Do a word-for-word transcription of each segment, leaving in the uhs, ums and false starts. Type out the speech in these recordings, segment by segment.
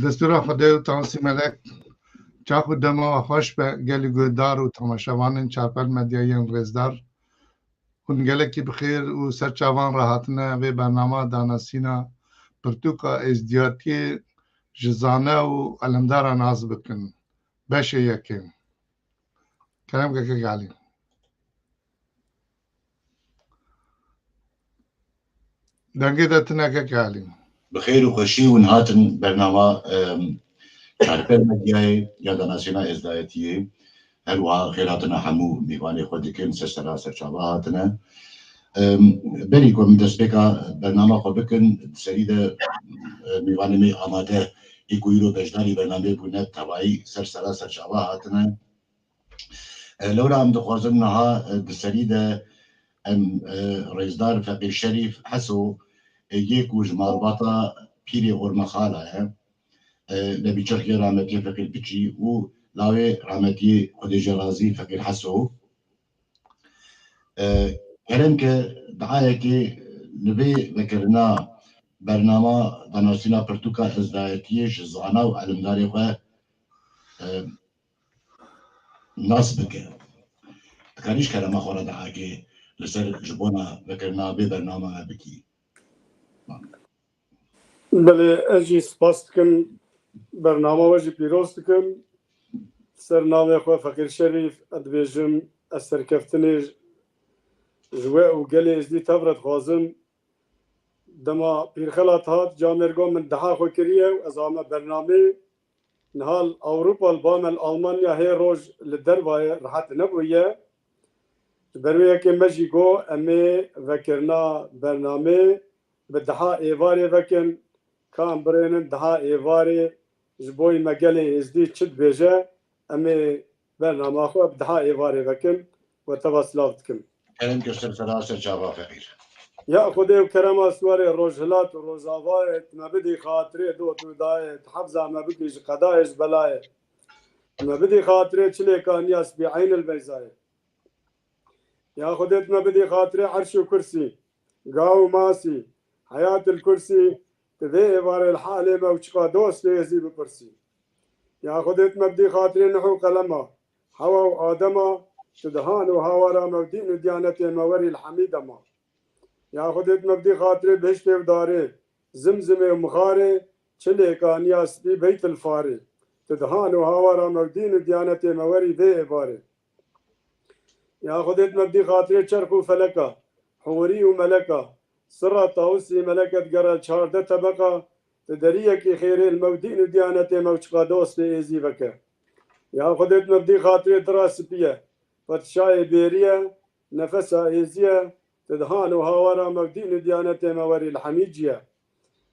Destûra Xwedê û Tansî Melek, çax û dema we xweş be, gelî guhdar û temaşevanên Çarpel Medyayên rêzdar. Hûn gelekî bi xêr û ser çavan re hatine vê bernama danasîna pirtûka êzdiyatiyê ji zane û elemdara nas bikin. Beşê yekê. Kerem ke kek Elî. Dengê de tune kek Elî. Bi xêr û xweşî hûn hatin bernama, em, Çarpel Medyayê ya danasîna êzdayetiyê. Her wiha xêr hatina hemû mêvanê xwe dikin, ser sera ser çava hatine. Em, berî ku em destpêka bernama xwe bikin, di serî de, e, mêvanê me amade, ê ku îro beşdarî bernameyê bûne, tevayî ser sera ser çava hatine. E, lewra em dixwazin niha, e, di serî de em, e, rêzdar Feqîr Şerîf Heso, e, yê ku ji malbata pîrê Ormexala ye, e, lebî çirxê rahmetiyê Feqîr Piçî û lawê rahmetiyê Xwedê jê razî Feqîr Heso. E, kerem ke diayekê li vê vekirina bernama danasîna pirtûka êzdayetiyê ji zana û elimdarê xwe, e, nas bike. Dikarî ji kerema xwe re diayekê li ser ji bona vekirina vê bernama me bikî. Belê, ez jî spas dikim, bernama we jî pîroz dikim. Ser navê xwe Feqîr Şerîf, ez dibêjim, ez serkeftinê ji we û gelê Êzdî tev re dixwazim. Dema Pîrxelat hat, camêr got min diha xwe kiriye û ez hame bernamê. Niha li Ewropa, li ba me li Almanya hê roj li derva ye, rehet nebûye. Ji ber wê yekê me jî got, em ê vekirina bernamê bi diha êvarê vekin. Ka em birênin diha êvarê ji bo me gelê Êzdî çi dibêje, em ê bernama xwe bi diha êvarê vekin. We teva silav dikim. Kerem ke ser sera ser çava Feqîr. Ya Xwedê û kerema siwarê Rojhilat û Rojavayê, tu me bidî xatirê dot û dayê, tu hefza me bikî ji qedayê ji belayê. Tu me bidî xatirê çilêka niya spî Eynil Beyzayê. Ya Xwedê tu me bidî xatirê erş û kursî, gav û masî, heyat il kursî, tu vê êvarê li halê me û çiqa dostê Êzî bipirsî. Ya Xwedê tu me bidî xatirê Nuh û qelema, Hewa û Adema, tu di han û hawara me û dîn û diyanetê me werî li hemî dema. Ya Xwedê tu me bidî xatirê bihiştê û darê, zimzimê û mixarê, çilêka niya spî Beytil Farê. Tu di han û hawara me û dîn û diyanetê me werî vê êvarê. Ya Xwedê tu me bidî xatirê çerx û feleka, hûrî û meleka, sirra tawusî meleke digere çardeh tebeqa, tu deriyekî xêrê li me û dîn û diyanetê me û çiqa dostê Êzî veke. Ya Xwedê tu me bidî xatirê dira spî ye, padşayê bêrî ye, nefesa Êzî ye, tu di han û hawara me û dîn û diyanetê me werî li hemî cî ye.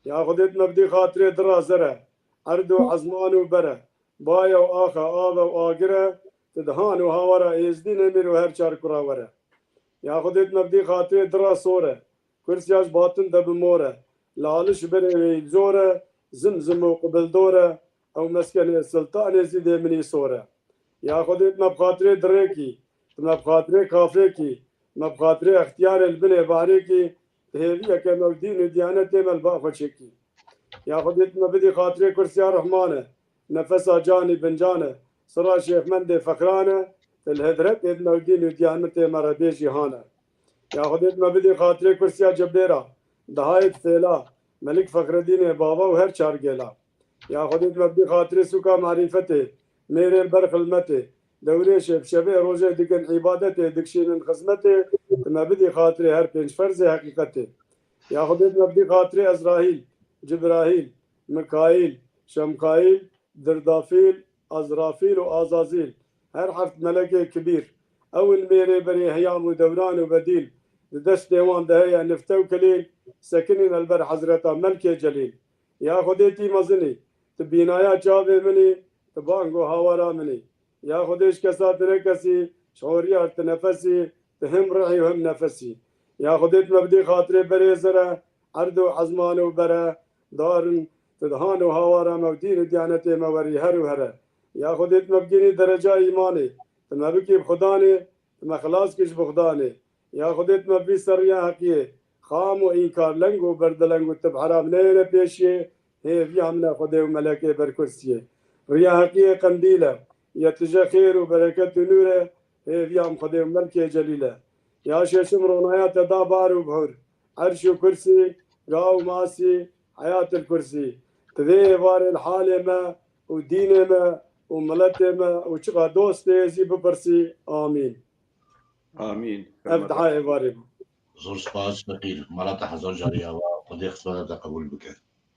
Ya Xwedê tu me bidî xatirê dira zer e, erd û ezman û ber e, baye û ax e, av e û agir e, tu di han û hawara Êzdî nemîr û her çar kura were. Ya Xwedê tu me bidî xatirê dira sor e, kursiya ji batin de bi mor e, laliş berê wê zor e, zimzim û qibildor e, ew meskenê siltanê zî dê minî sor e. Ya Xwedê tu me bi xatirê dirêkî, tu me bi xatirê kafêkî, tu me bi xatirê extiyarê li binê bahrêkî, tu hêviyeke me û dîn û diyanetê me li ba xwe çêkî. Ya Xwedê tu me bidî xatirê kursiya Rehman e, nefesa canî bincan e, sira şêxmendê fexran e, tu li hidretê me û dîn û diyanetê me re bê jîhan e. Ya Xwedê tu me bidî xatirê kursiya Cebêra, dehayê tu fêla, Melik Fexredînê bava û her çar gêla. Ya Xwedê tu me bidî xatirê sûka marîfetê, mêrê li ber xilmetê, dewrêşê bi şevê rojê dikin îbadetê, dikişînin xizmetê, tu me bidî xatirê her pênc ferzê heqîqetê. Ya Xwedê tu me bidî xatirê Ezrahîl, Cibrahîl, Mikaîl, Şemkaîl, Dirdafîl, Azrafîl û Azazîl, her heft melekê kibîr, ew in mêrê berê heyam û dewran û bedîl, di destê wan de heye nifte û kilîl, sekinîne li ber hezreta Melkê Celîl. Ya Xwedê tî mezinî, tu bînaya çavê min î, tu bang û hawara min î. Ya Xwedê ji kesa tu ne kesî, ji horiyar tu nefesî, tu him rihî û him nefesî. Ya Xwedê tu me bidî xatirê berê zer e, erd û ezman û ber e, dar in, tu di han û hawara me û dîn û diyanetê me werî her û here. Ya Xwedê tu me bigînî dereca îmanê, tu me bikî bi Xudanê, tu me xilas kî ji buxdanê. Ya Xwedê tu me bivî ser riya heqiyê, xam û înkar, leng û berdileng û tu bi heram neyêre pêşiyê, hêviya min e Xwedê û melekê ber kursiyê. Riya heqiyê qendîl e, yetije xêr û bereket û nûr e, hêviya min Xwedê û melkê celîl e. Ya şeşim ronaya te da bar û bihur. Erş û kursî, ga û masî, heyatil kursî. Ti vê êvarê li halê me û dînê me û miletê me û çiqa dostê zî bipirsî. Amîn. Amîn. Ev daha êvarê bû. Zor spas Feqîr. Mala te hezar carî ava. Xwedê xizmeta te qebûl bike.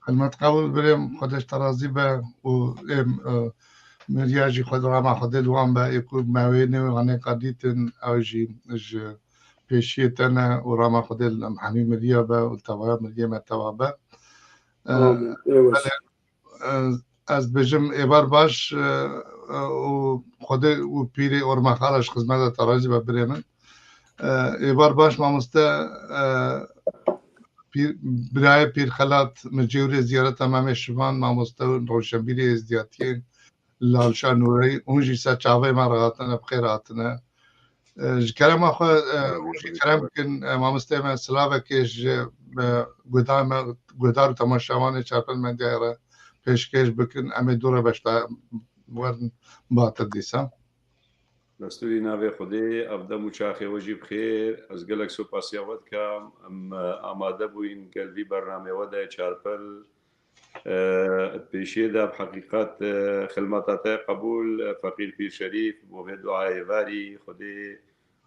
Xizmet qebûl birêm. Xwedê ji te razî be û êm, e, miriya jî Xwedê rama Xwedê li wan be. Ê ku me wê nê wê hanê qedîtin, ew jî ji pêşiyê te ne û rama Xwedê li hemî miriya be û tevaya miriyê me teva be. E, Amîn. Ê weş. Belê, e, ez dibêjim êvar baş, e, e, û Xwedê û pîrê Ormexala ji xizmeta te razî be birê min. E, êvar baş mamoste, e, pîr, birayê Pîr Xelat, min cêwrê ziyareta Memê Şivan, mamoste û roşenbîrê êzdiyatiyê Lalşa Nûreyî, hûn jî ser çavê me re hatine, bi xêr hatine. E, ji kerema xwe, e, hûn jî kerem bikin, e, mamosteyê me silavekê ji, e, guhdarê me, guhdar û temaşevanê Çarpel Medyayê re pêşkêş bikin. Em ê dû re beşdar werin batir dîsa. Destûrî navê Xwedê, ev dem û çaxê we jî bi xêr. Ez gelek supasiya we dikim. Em, e, amade bûyîn gel vî bernamê we de Çarpel. E, di pêşiyê de bi heqîqet, e, xilmeta te qebûl, e, Feqîr Pîr Şerîf, bo vê duayê êvarî, Xwedê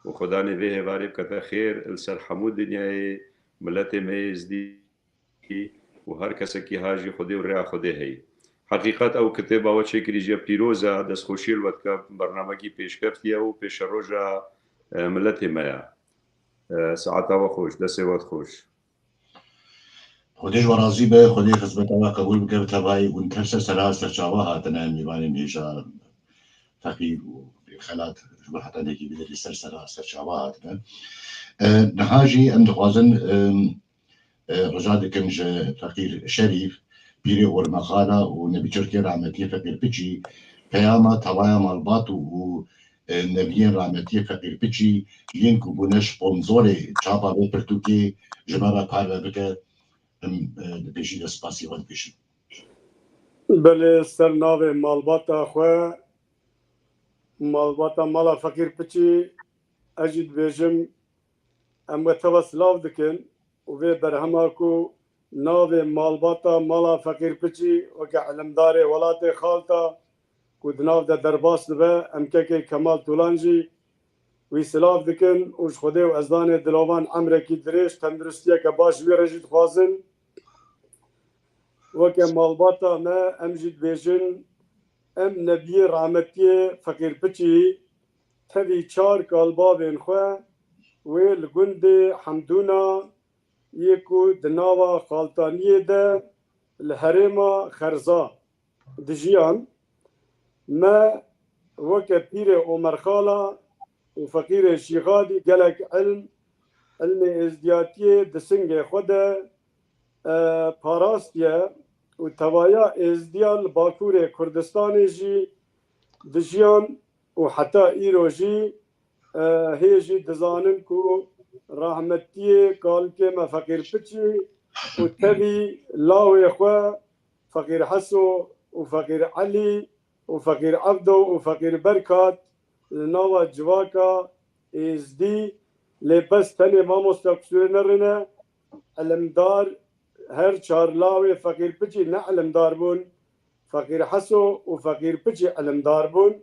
û Xwedanê vê êvarê bikete xêr, li ser hemû dinyayê, miletê me yê Êzdî û her kesekî ha jî Xwedê û rêya Xwedê heyî. Heqîqet ew kitêba we çêkirî jî pîroz e, destxweşiyê li we dike, bernamekî pêşkeftiye û pêşeroja, e, miletê me ye. E, saeta we xweş, destê we xweş. Xwedê ji we razî be, Xwedê xizmeta we qebûl bike bi tevayî. Hûn tev ser sera ser çava hatine, mêvanên hêja Feqîr û Xelat ji bo heta nekî biderê ser sera ser çava hatine. E, niha jî em dixwazin, e, e, rica dikin ji Feqîr Şerîf, pîrê Ormexala û Nebî Çirkê rahmetiyê Feqîr Piçî, peyama tevaya malbat û, û, e, neviyên rahmetiyê Feqîr Piçî yên ku bûne sponsorê çapa vê pirtûkê ji me re parve bike. Em, e, di pêşî de spasî we dibêjin. Belê, ser navê malbata xwe, malbata mala Feqîr Piçî, ez jî dibêjim, em we teva silav dikin û vê berhema ku navê malbata mala Feqîr Piçî weke ilimdarê welatê Xalta ku di nav de derbas dibe, em kekê Kemal Tulan jî wî silav dikin û ji Xwedê û ezdanê dilovan emrekî dirêj, tenduristiyeke baş wî re jî dixwazin. Weke malbata me em jî dibêjin, em nebiyê rahmetiyê Feqîr Piçî tevî çar kalbavên xwe wê li gundê Hemdûna yê ku di nava Xaltaniyê de li herêma Xerza dijiyan, me weke pîrê Omerxala û feqîrê Şîxadî gelek ilm, ilmê êzdiyatiyê di singê xwe de, e, parastiye û tevaya êzdiya li Bakurê Kurdistanê jî dijiyan û heta îro jî, e, hê jî dizanin ku rahmetiyê kalkê me Feqîr Piçî û tevî lawê xwe Feqîr Heso û Feqîr Elî û Feqîr Evdo û Feqîr Berkat li nava civaka êzdî, lê bes tenê mamoste qisûrê nerêne, ilimdar, her çar lawê Feqîr Piçî ne ilimdar bûn, Feqîr Heso û Feqîr Piçî ilimdar bûn.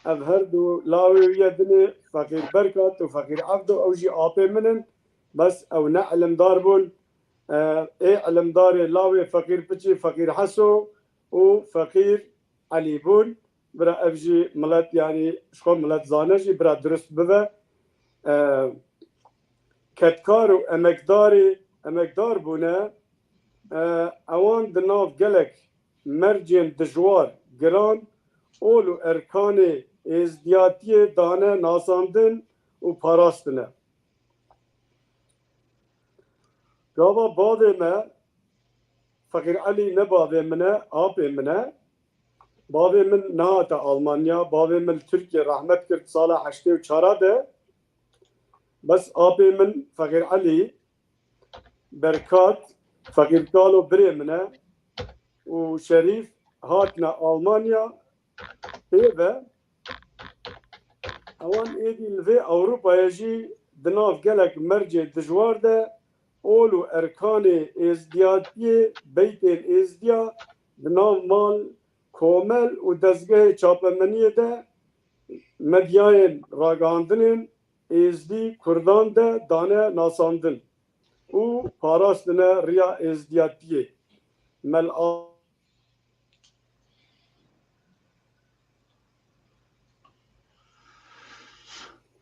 Ev her du lawê wî ye dinê Feqîr Berkat û Feqîr Evdo, ew jî apê min in. Bes ew ne ilimdar bûn. E, ê ilimdarê lawê Feqîr Piçî Feqîr Heso û Feqîr Elî bûn. Bira ev jî milet, yanî ji xwe milet zane jî bira dirust bibe. E, kedkar û emekdarê, emekdar bûne. E, ewan di nav gelek mercên dijwar, giran, ol û erkanê êzdiyatiyê dane nasandin û parastine. Gava bavê me, Feqîr Elî ne bavê min e, apê min e. Bavê min nehate Almanya, bavê min li Tirkiye rahmet kir sala heştê û çar de. Bes apê min Feqîr Elî Berkat, Feqîr Kalo birê min e. û Şerîf hatine Almanya pê ve. Ewan êdî li vê Ewropayê jî di nav gelek mercê dijwar de ol û erkanê êzdiyatiyê, beytên êzdiya di nav mal, komel û dezgehê çapemeniyê de medyayên ragihandinên êzdî kurdan de dane nasandin û parastine riya êzdiyatiyê. Mel a-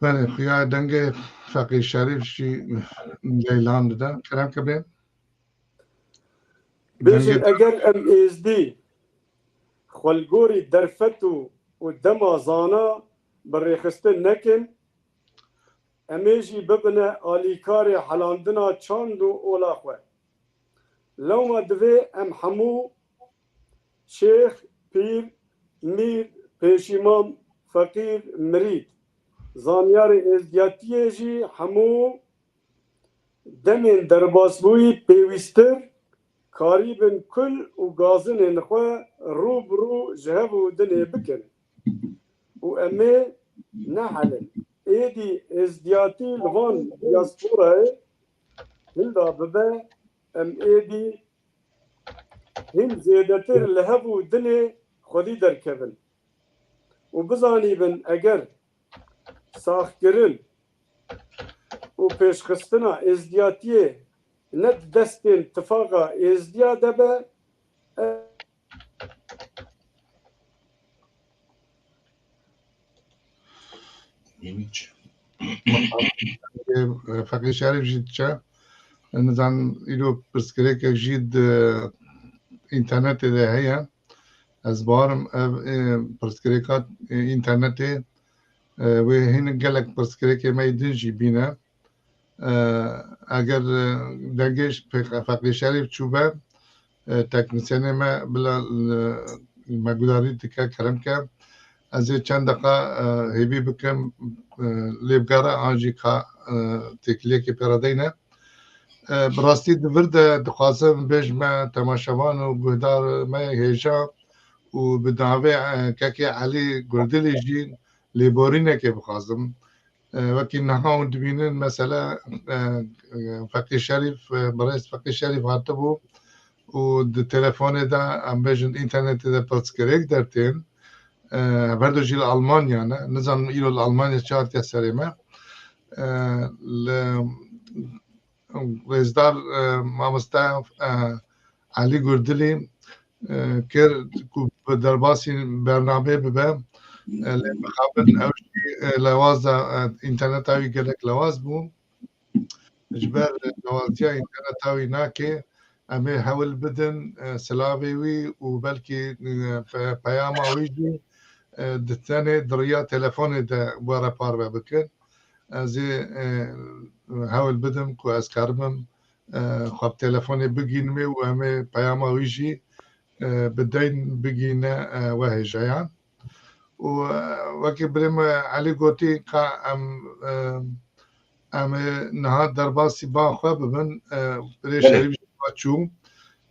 Belê, xuya dengê Feqî Şerîf jî leylan dide. Kerem ke bê. Bêjin, eger em êzdî xwe li gorî derfet û, û dema zana bi rêxistin nekin, em ê jî bibine alîkarê helandina çand û ola xwe. Lewma divê em hemû şêx, pîr, mîr, pêşîmam, feqîr, mirîd, zanyarê êzdiyatiyê jî hemû demên derbasbûyî pêwîsttir karîbin kul û gazinên xwe rû bi rû ji hev û dinê bikin. Û em ê nehelin. Êdî êzdiyatî li van diyasporayê hilda bibe, em êdî hîn zêdetir li hev û dinê xwedî derkevin. Û bizanîbin, eger saxkirin û pêşxistina êzdiyatiyê ne di destên tifaqa êzdiya de be, e, Feqî Şerîf jî diçe. Nizan îro pirsgirêkek jî di înternetê de heye. Ez bawerim ev, e, pirsgirêka, e, înternetê, e, wê hinek gelek pirsgirêkê me yê din jî bîne. E, eger, e, dengê Fe-, Feqî Şerîf çûbe, e, teknîsyenê me bila, e, me gudarî dike, kerem ke. Ez ê çend deqa, e, hêvî bikim, e, lê bigere an jî ka, e, têkiliyekê pê re deyne. E, bi rastî di vir de dixwazim bêjime temaşevan û guhdar me hêja û bi navê, e, kekê Elî Gurdilî jî lêborînekê bixwazim. E, wekî niha hûn dibînin, mesele, e, e, Feqî Şerîf, e, birêz Feqî Şerîf hatibû û di telefonê de, em bêjin înternetê de pirsgirêk dertên, e, hevherdo jî li Almanya ne. Nizanim îro li Almanya çi hatiye serê me. E, li rêzdar, e, mamoste, e, Elî Gurdilî, e, kir ku bi derbasî bernameyê bibe, e, lê mixabin ew jî, e, lewaz e, e, înterneta wî gelek lewaz bû. Ji ber lewaziya înterneta wî nake, em ê hewl bidin, e, silavê wî û belkî, e, pe-, peyama wî jî, e, di tenê di riya telefonê de we re parve bikin. Ez ê, e, hewl bidim ku ez karibim, e, xwe bi telefonê bigînimê û em ê peyama wî jî, e, bi deyn bigîne, e, we hêjayan. Û, e, wekî birê me Elî gotî ka em, e, em ê niha derbasî ba xwe bibin, e, birê Belê. Şerîf jî ba çû.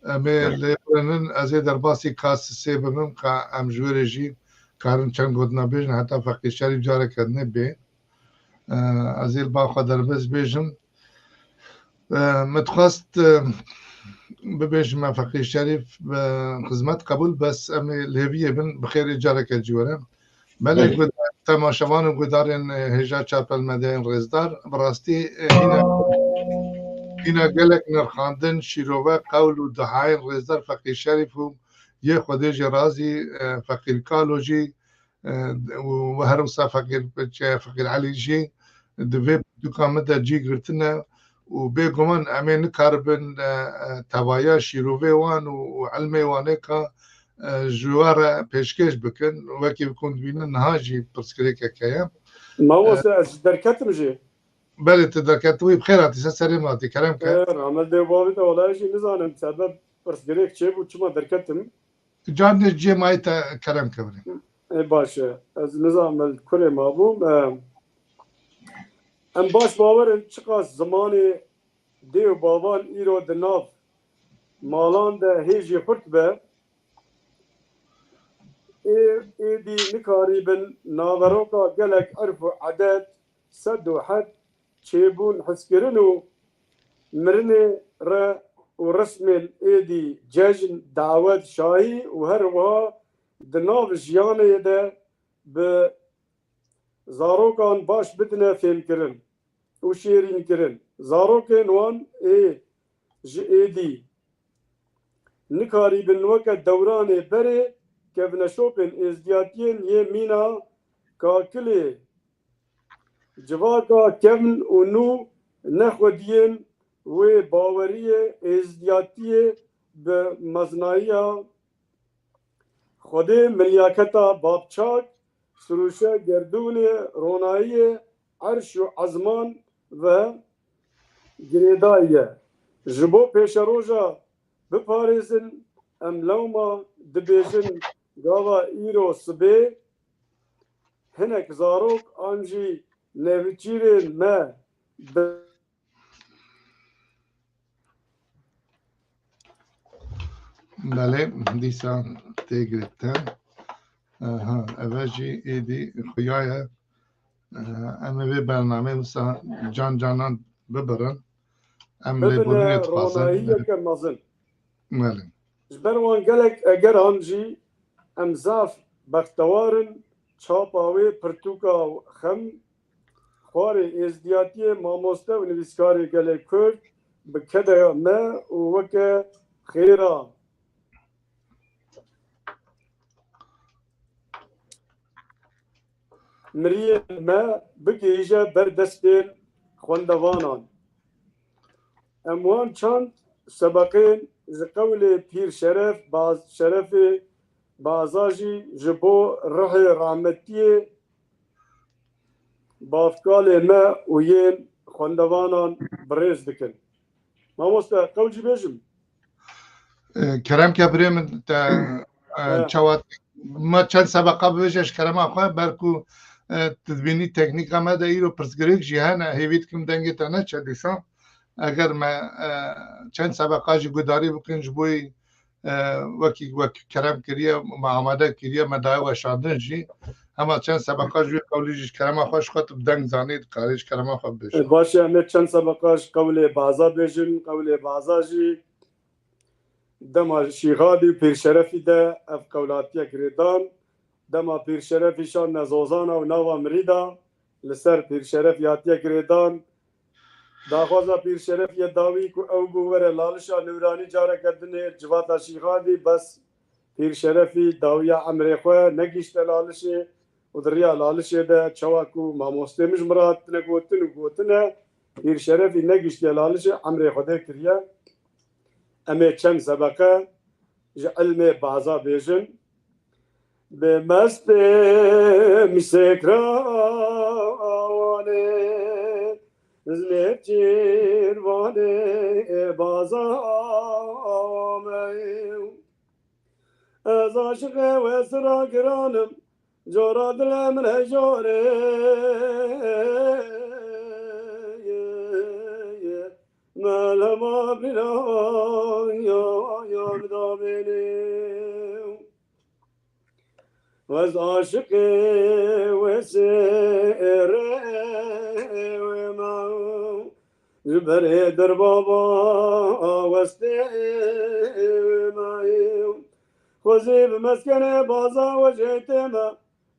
Em ê Belê. Lê birinin, ez ê derbasî kasisê bibim ka em ji wê re jî karin çend gotina bêjin, heta Feqî Şerîf careke din ê bê. E, ez ê li ba xwe derbas bêjim. E, min dixwest, e, bibêjim me Feqî Şerîf, e, xizmet qebûl, bes em ê li hêviyê bin, bi xêrê careke cî were. Belê, Belê. Gud-, temaşevan û gudarên, e, hêja çarpelmedeyên rêzdar, bi rastî, e, hîne, hîne gelek nirxandin, şîrove, qewl û duayên rêzdar Feqî Şerîf û yê Xwedê jê razî, e, Feqîr Kalo jî, e, û her wisa Feqîr, Feqîr Elî jî di vê pirtûka min de cî girtine û bêguman em ê nikaribin, e, e, tevaya şîrovê wan û, û ilmê wan ê ka, e, ji we re pêşkêş bikin. Wekî ku hûn dibînin niha jî pirsgirêkek heye. Mamoste, ez derketim jî. Belê, tu derketibûyî, bi xêr hatî, ser serê min hatî, kerem ke. E, rahmet dê û bavê te, wala ez jî nizanim sebeb pirsgirêk çêbû, çima derketim. Carnê ciyê mayî te kerem ke birê. Ê, baş e. Ez nizanim li kurê mabûm. E, em baş bawer in çiqas zimanê dê û bavan îro di nav malan de hê jî xurt be. ê, êdî nikarîbin naveroka gelek erf û edet, sed û heft çêbûn, hizkirin û mirinê re û resmên êdî cejn, dawet, şahî û her wiha di nav jiyanê de bi zarokan baş bidine fêmkirin û şêrînkirin. Zarokên wan ê ji êdî nikarîbin weke dewranê berê kevneşopên êzdiyatiyên yê mîna kakilê civaka kevn û nû nexwediyên wê baweriyê êzdiyatiyê bi meznayiya Xwedê, milyaketa babçak, sirûşe gerdûnê, ronayiyê erş û ezman ve girêdayî ye. Ji bo pêşeroja biparêzin, em lewma dibêjin gava îro sibê hinek zarok an jî nêvçîrên me bi Belê, dîsa tê girtin. Aha, eve jî êdî xuya ye. Eh, em ê vê bernameyê wisa can canan bibirin. Em lêborînê dixwazin. Ronahiyeke mezin. Belê. Ji ber wan gelek egeran jî em zaf bextewar in, çapa wê pirtûka xem xwarê êzdiyatiyê, mamoste û nivîskarê gelê Kurd bi keda me û weke xêra miriyên me bigihîje ber destên xwendevanan. Em wan çend sebeqên ji qewlê Pîr Şeref, Baz-, Şerefê Baza jî ji bo rihê rahmetiyê bavkalê me û yên xwendevanan bi rêz dikin. Mamoste, qewl jî bêjim? E, kerem ke birê min te, e, Evet. çawa me çend sebeqa bibêje ji kerema xwe, ber ku, e, tu dibînî teknîka me de îro pirsgirêk jî hene, hêvî dikim dengê te neçe dîsa. Eger me, e, çend sebeqa jî gudarî bikin ji bo, e, wekî, wek kerem kiriye, me amade kiriye, me daye weşandin jî. Hema çend sebeqa ji wê qewlî jî ji kerema xwe ji xwe tu bi deng zanî, dikarî ji kerema xwe bibêjî. E, baş e, em ê çend sebeqa ji qewlê Baza bêjin, qewlê Baza jî Dema Şîxadî û Pîrşerefî de ev qewlatiye girêdan. Dema Pîrşerefî şandine zozana û nava mirî da, li ser Pîrşerefî hatiye girêdan. Daxwaza Pîrşerefî ye dawî ku ew bû were Lalişa Nûranî careke din ê civata Şîxadî, bes Pîrşerefî dawiya emrê xwe negihîşte Lalişê û di riya Lalişê de çawa ku mamostê min ji min re hatine gotin û gotine, Pîrşerefî negihîştiye Lalişê, emrê Xwedê kiriye. Em ê çend sebeqe ji ilmê Baza bêjin. Bi mestê misêkrawanê, zlêv çîrvanê Baza me. Ez aşiqê we sira giran im, cora dilê min hejorê ye. Melhema bîra ya, ya bidabênê. Ez aşiqê we sêrê we me. Ji berê derbaba westê me. Xwezî bi meskenê Baza we jê tê me.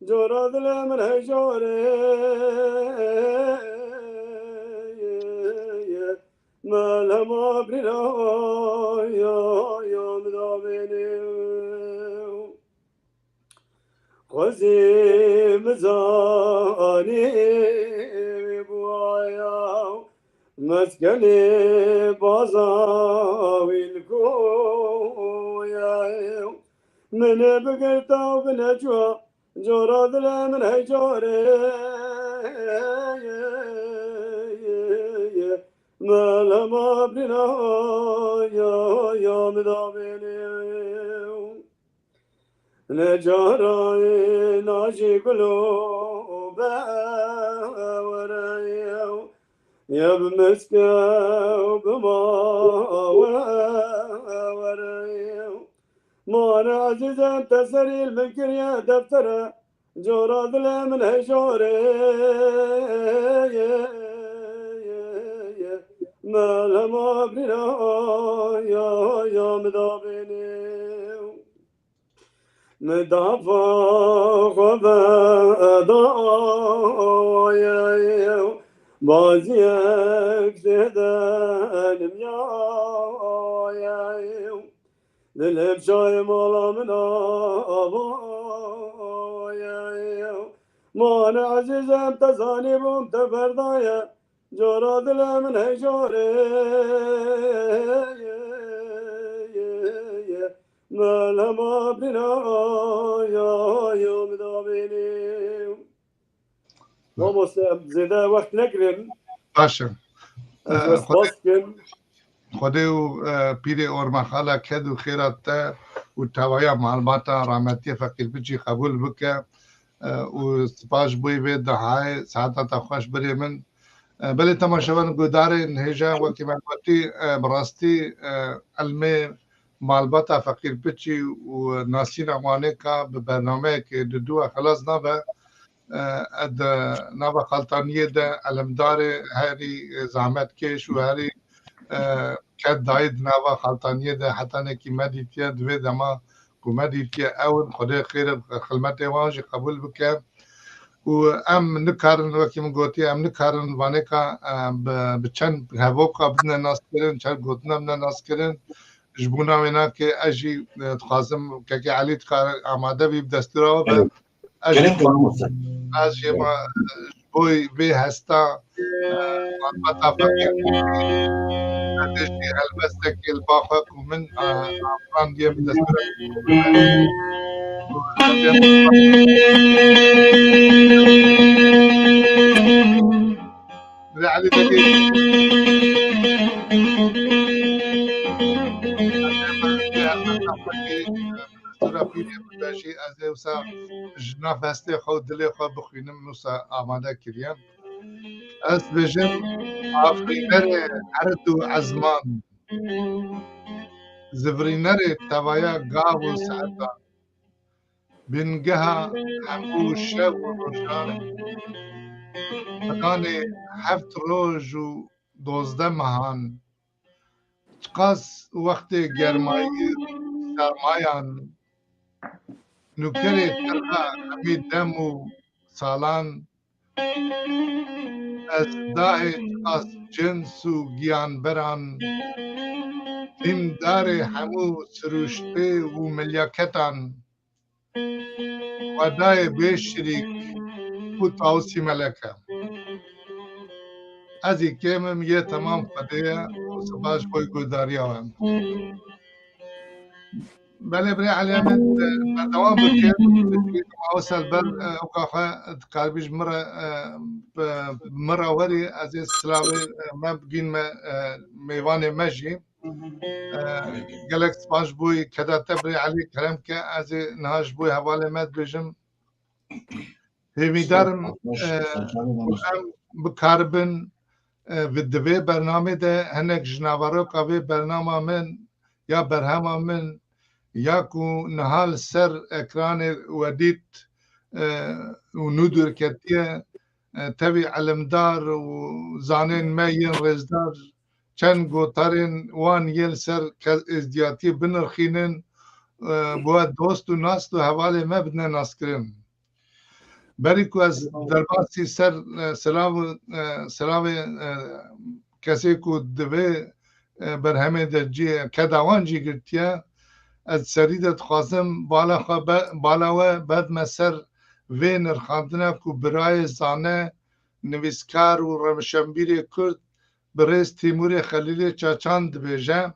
Cora dilê min hejorê ye. Melhema bîra ya, ya bidabênê. Xwezî min zanî wî bûaya, meskenê Baza wî li ku ye. Min ê bigirta û bineçûya, cora dilê min hejorê ye. Melhema bîra ya, ya bidabênê. Ne cara ye najî gulo be were ye, ye bi miske û bi ma we were ye. Mane ezîzem te serî li min kiriye deftere, cora dilê min hejorê. Melhema birîna ya, ya min dabênê. Min dafa xwe vedaye, baziyek tê de nimyaye. Dilê bi çayê mala min avaye. Mane ezîzem te zanîbûm te berdaye. Cora dilê min hejorê. Melhema birîna ya, ya min dabênê. Mamoste, em zêde wext negirin. Baş e. Ez Ee, we spas dikim. Xwedê û, e, pîrê Ormexala ked û xêra te û tevaya malbata rahmetiyê Feqîr Piçî qebûl bike, e, û spas ji bo vê dahayê, saeta te xweş birê min. E, belê temaşevan guhdarên hêja, wekî me gotî, e, bi rastî, e, ilmê malbata Feqîr Piçî û nasîna wanê ka bi bernameyekê di dû ve xilas nabe. E, di nava xaltaniyê de elimdarê herî zehmetkêş û herî, e, ked dayî di nava xaltaniyê de hetanekî me dîtiye, di vê dema ku me dîtiye ew in, Xwedê xêr bi xilmetê wan jî qebûl bike. Û em nikarin, wekî min gotiye, em nikarin vanêka, e, bi, bi çend hevoka bidine naskirin, çend gotina bidine naskirin. Ji bona wê nakê ez jî, e, dixwazim kekê Elî dikare amade bî bi destûra we be. Ez jî Gelek xwe, mamoste. Ez jî ma, ji bo vê hesta, e, malbata feqîr, ez jî helbestekê li ba xwe ku min, e, randiye bi destûra. Birê Elî Degê. Destûra pîrê min de jî ez ê wisa ji nav hestê xwe û dilê xwe bixwînim, wisa amade kiriye. Ez dibêjim, afirînerê erd û ezman, zivirînerê tevaya gav û saetan, bingeha hemû şev û rojan, piranê heft roj û dozdeh mehan, çiqas wextê germayî sermayan, nûkerê tirxa hemî dem û salan, ez dahê çiqas cins û giyanberan, hîmdarê hemû sirûştê û milyaketan, Xwedayê bê şirîk û tawsî melek e. Ez ê kêm im, yê temam Xwedê ye û sipas ji bo guhdariya we. Belê birê Elî Emed, e, berdewam bikin. Wisa li ber, e, oka xwe dikaribî ji min re, e, bi, bi min re werî, ez ê silavê, e, me bigînme, e, mêvanê me jî. E, gelek spas ji bo keda te birê Elî, kerem ke ez ê niha ji bo hevalê me dibêjim. Hêvîdar im, e, ku em bikaribin, e, vi-, di vê bernamê de hinek ji naveroka vê bernama min ya berhema min ya ku niha li ser ekranê we dît, e, û nû dûrketiye, e, tevî elimdar û zanên me yên rêzdar çend gotarên wan yên li ser ke-, êzdiyatiyê binirxînin, e, bo we dost û nast û hevalê me bidine naskirin. Berî ku ez derbasî ser, e, silav, e, silavê, e, kesê ku di vê, e, berhemê de cî, keda wan cî girtiye, ez serî de dixwazim bala xwe be-, bala we bedme ser vê nirxandina ku birayê zane, nivîskar û rewşenbîrê Kurd birêz Tîmûrê Xelîlê Çaçan dibêje,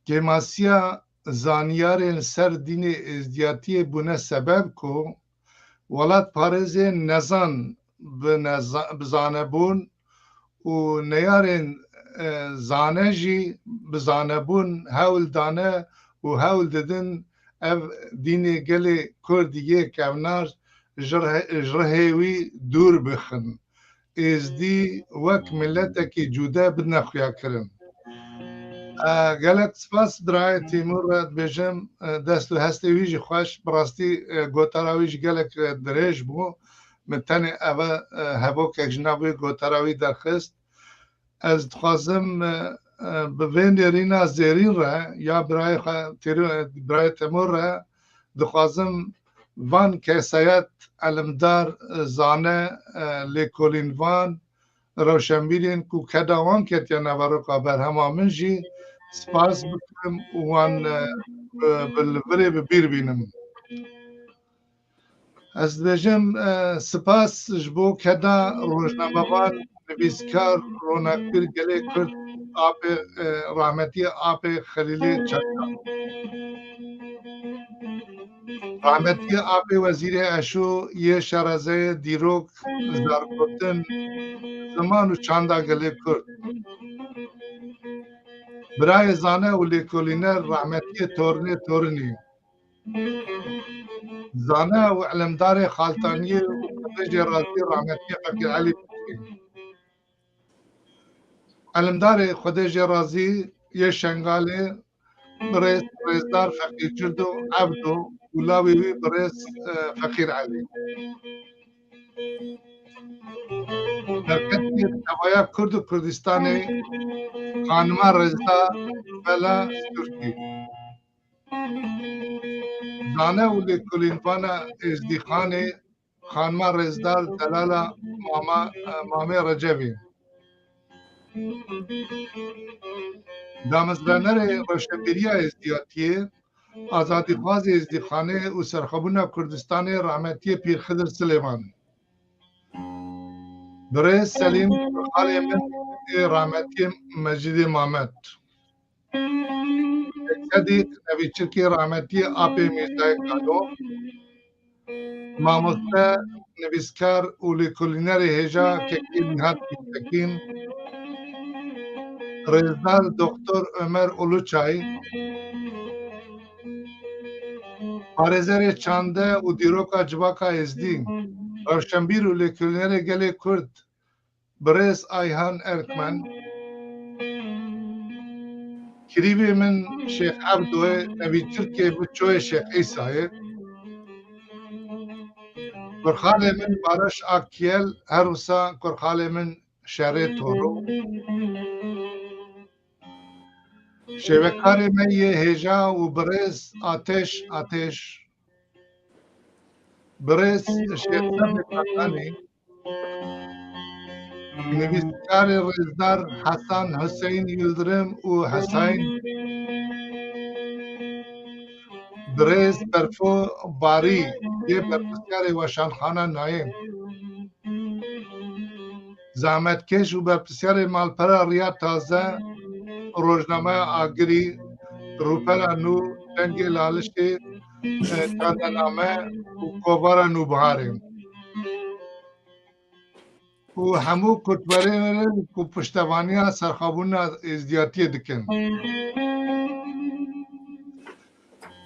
kêmasiya zanyarên li ser dînê êzdiyatiyê bûne sebeb ku welatparêzên nezan bi neza-, bi zanebûn û neyarên, e, zane jî bi zanebûn hewl dane û hewl didin ev dînê gelê Kurd yê kevnar ji rih-, ji rihê wî dûr bixin. Êzdî wek miletekî cude bidine xuyakirin. E, gelek spas birayê Tîmûr re dibêjim, e, dest û hestê wî jî xweş. Bi rastî, e, gotara wî jî gelek, e, dirêj bû. Min tenê eve, e, hevokek ji nav wê gotara wî derxist. Ez dixwazim, e, e, bi vê nêrîna zêrîn re ya birayê xwe, Tîrû-, birayê Tîmûr re dixwazim van kesayet, elimdar, e, zane, e, lêkolînvan, rewşenbîrên ku keda wan ketiye naveroka berhema min jî spas bikim û wan, e, bi, bi li virê bi bîr bînim. Ez dibêjim, e, spas ji bo keda rojnamevan, nivîskar, ronakbîr gelê Kurd, apê, e, rahmetiyê apê Xelîlê Çakan. Rahmetiyê apê Wezîrê Eşo yê şerezeyê dîrok, zargotin, ziman û çanda gelê Kurd. Birayê zane û lêkolîner rahmetiyê tornê torinî. Zane û ilimdarê Xaltaniyê û Xwedê jê razî rahmetiyê Feqîr Elî Fikirî. Elimdarê Xwedê jê razî yê Şengalê, birêz, rêzdar Feqîr Cildo Evdo û lawê wî birêz, e, Feqîr Elî. Derketiyê tevaya Kurd û Kurdistanê, xanima rêzdar Bela Sturkî. Zane û lêkolînvana Êzdîxanê, xanima rêzdar Delala Mama, Mamê Recevî. Damezranerê rewşenbîriya Êzdiyatiyê, azadîxwazê Êzdîxanê û serxwebûna Kurdistanê rahmetiyê Pîr Xidir Silêman. Birêz Selîm, xalê min ê rahmetiyê Mecîdê Mamed. Sedîq, nevîçirkê rahmetiyê apê Mîrzayê Kalo. Mamoste, nivîskar û lêkolînerê hêja kekê Nîhat Gultekin. Rêzdar Doktor Ömer Uluçay. Parêzerê çande û dîroka civaka êzdî, rewşenbîr û lêkolînerê gelê Kurd, birêz Ayhan Erkmen. Kirîvê min Şêx Evdoyê, nevîçirkê min çoyê Şêx Îsayê. Kurxalê min Barış Akyel, her wisa kurxalê min Şerê Toro. Şêvekarê me yê hêja û birêz Ateş Ateş. Birêz Şêx Sedê Katanî. Nivîskarê rêzdar Hasan Hüseyin Yildirim û Hesayin. Birêz Berfo Barî yê berpirsiyarê Weşanxana Nayê. Zehmetkeş û berpirsiyarê malpera Riya Taze, rojnameya Agirî, Rûpela Nû, Dengê Lalişê, e, Çandename û Kovara Nûbiharê. Û hemû kutwerên ku piştevaniya serxwebûna êzdiyatiyê dikin.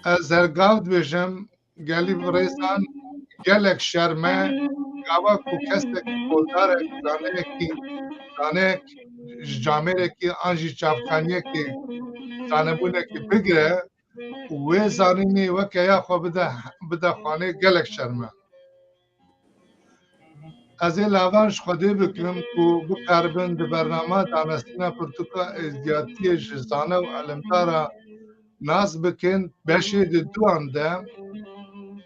Ez her gav dibêjim, gelî birêzan, gelek şerm e, gava ku kesek odarek, zaneyekî, zaneyek ji camêrekî an jî çavkaniyekê, zanebûnekê bigire û wê zanînê weke ya xwe bide, bide xwanê, gelek şerm e. Ez ê lavan ji Xwedê bikim ku bikaribin di bernama danestina pirtûka êzdiyatiyê ji zane û elimdara nas bikin. Beşê di duan de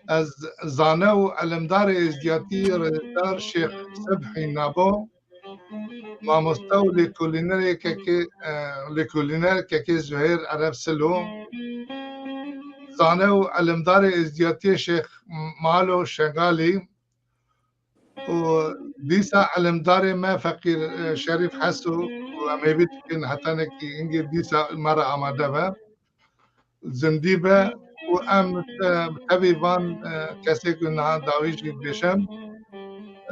ez zane û elimdarê êzdiyatî rêzdar Şêx Sebhî Nabo, mamoste û lêkolînerê kekê, e, lêkolîner kekê Zuhêr Ereb Silo, zane û elimdarê êzdiyatiyê Şêx Malo Şengalî, û dîsa elimdarê me Feqîr, e, Şerîf Heso û em hêvî dikin hetanekî hingê dîsa me re amade be, zindî be û em, e, bi tevî van, e, kesê ku niha dawî jî dibêjim,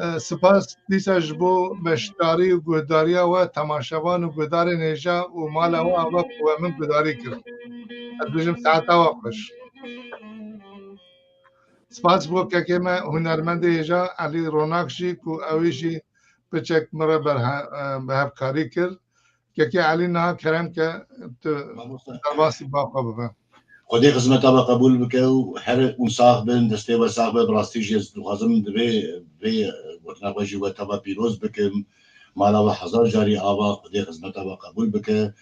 e, spas dîsa ji bo beşdarî û guhdariya we, temaşevan û guhdarên hêja û mala we, we ku we min guhdarî kirin. Ez dibêjim saeta we xweş. Spas bo kekê me hunermendê hêja Elî Ronak jî ku ew ê jî piçek min re berhe-, e, bi hevkarî kir. Kekê Elî niha kerem ke tu Mamoste. Derbasî ba xwe bibe. Xwedê xizmeta we qebûl bike û her û sax bin, destê we sax be, bi rastî jî ez dixwazim di vê, vê gotina xwe jî we teva pîroz bikim. Mala we hezar carî ava, Xwedê xizmeta we qebûl bike.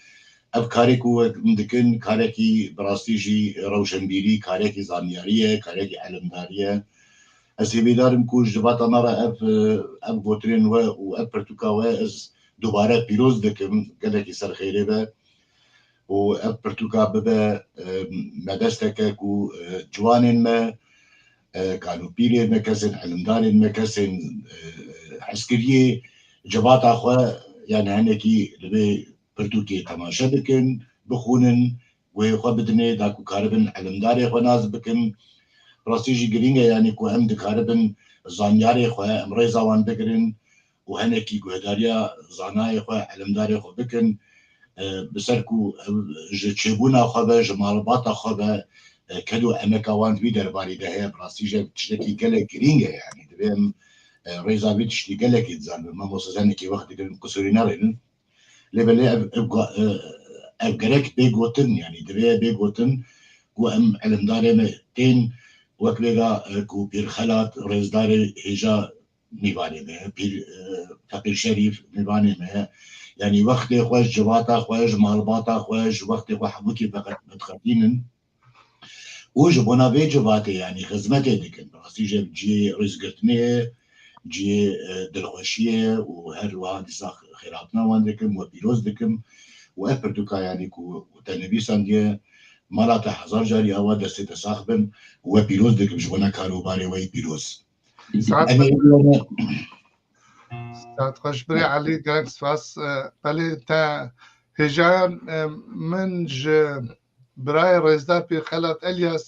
Ev karê ku we dikin, karekî bi rastî jî rewşenbîrî, karekî zanyarî ye, karekî elimdarî ye. Ez hêvîdar im ku ji civata me re ev, ev gotinên we û ev pirtûka we ez dubare pîroz dikim, gelekî ser xêrê be û ev pirtûka bibe, e, mebesteke ku, e, ciwanên me, e, kal û pîrên me, kesên elimdarên me, kesên, e, hezkiriyê civata xwe, yani hinekî li vê pirtûkê temaşe bikin, bixwînin, guhê xwe bidinê, da ku karibin elimdarê xwe nas bikin. Rastî jî girîng e, yani ku em dikaribin zanyarê xwe, em rêza wan bigirin û hinekî guhdariya zanayê xwe, elimdarê xwe bikin. E, bi ser ku, e, ji çêbûna xwe ve, ji malbata xwe ve, e, ked û emeka wan di vî derbarî de heye, bi rastî jî tiştekî gelek girîng e, yani divê em, e, rêza vî tiştî gelekî dizanin. Mamoste, hinekî wext digirin, qisûrî nerênin. Lê belê ev, ev, ga- e, ev gerek bê gotin, yani divê bê gotin ku em elimdarê me tên wek vê ve, e, ku Pîr Xelat, rêzdarê hêja mîvanê me, Pîr, e, Feqîr Şerîf mîvanê me, yani wextê xwe, ji civata xwe, ji malbata xwe, ji wextê xwe hemûkî veqet-, vedixetînin. Û ji bona vê civatê, yanî xizmetê dikin. Rastî jî ev cihê rêzgirtinê ye, cihê, e, dilxweşiyê ye û her wiha dîsa xêrhatina wan dikim, we pîroz dikim. Û ev pirtûka, yanî ku te nivîsandiye, mala te hezar carî ava, destê te sax bin û we pîroz dikim ji bona kar û barê we yî pîroz. Saet Em ê saet xweş birê Elî, gelek spas. E, belê te hêjayan, e, min ji birayê rêzdar Pîr Xelat Elyas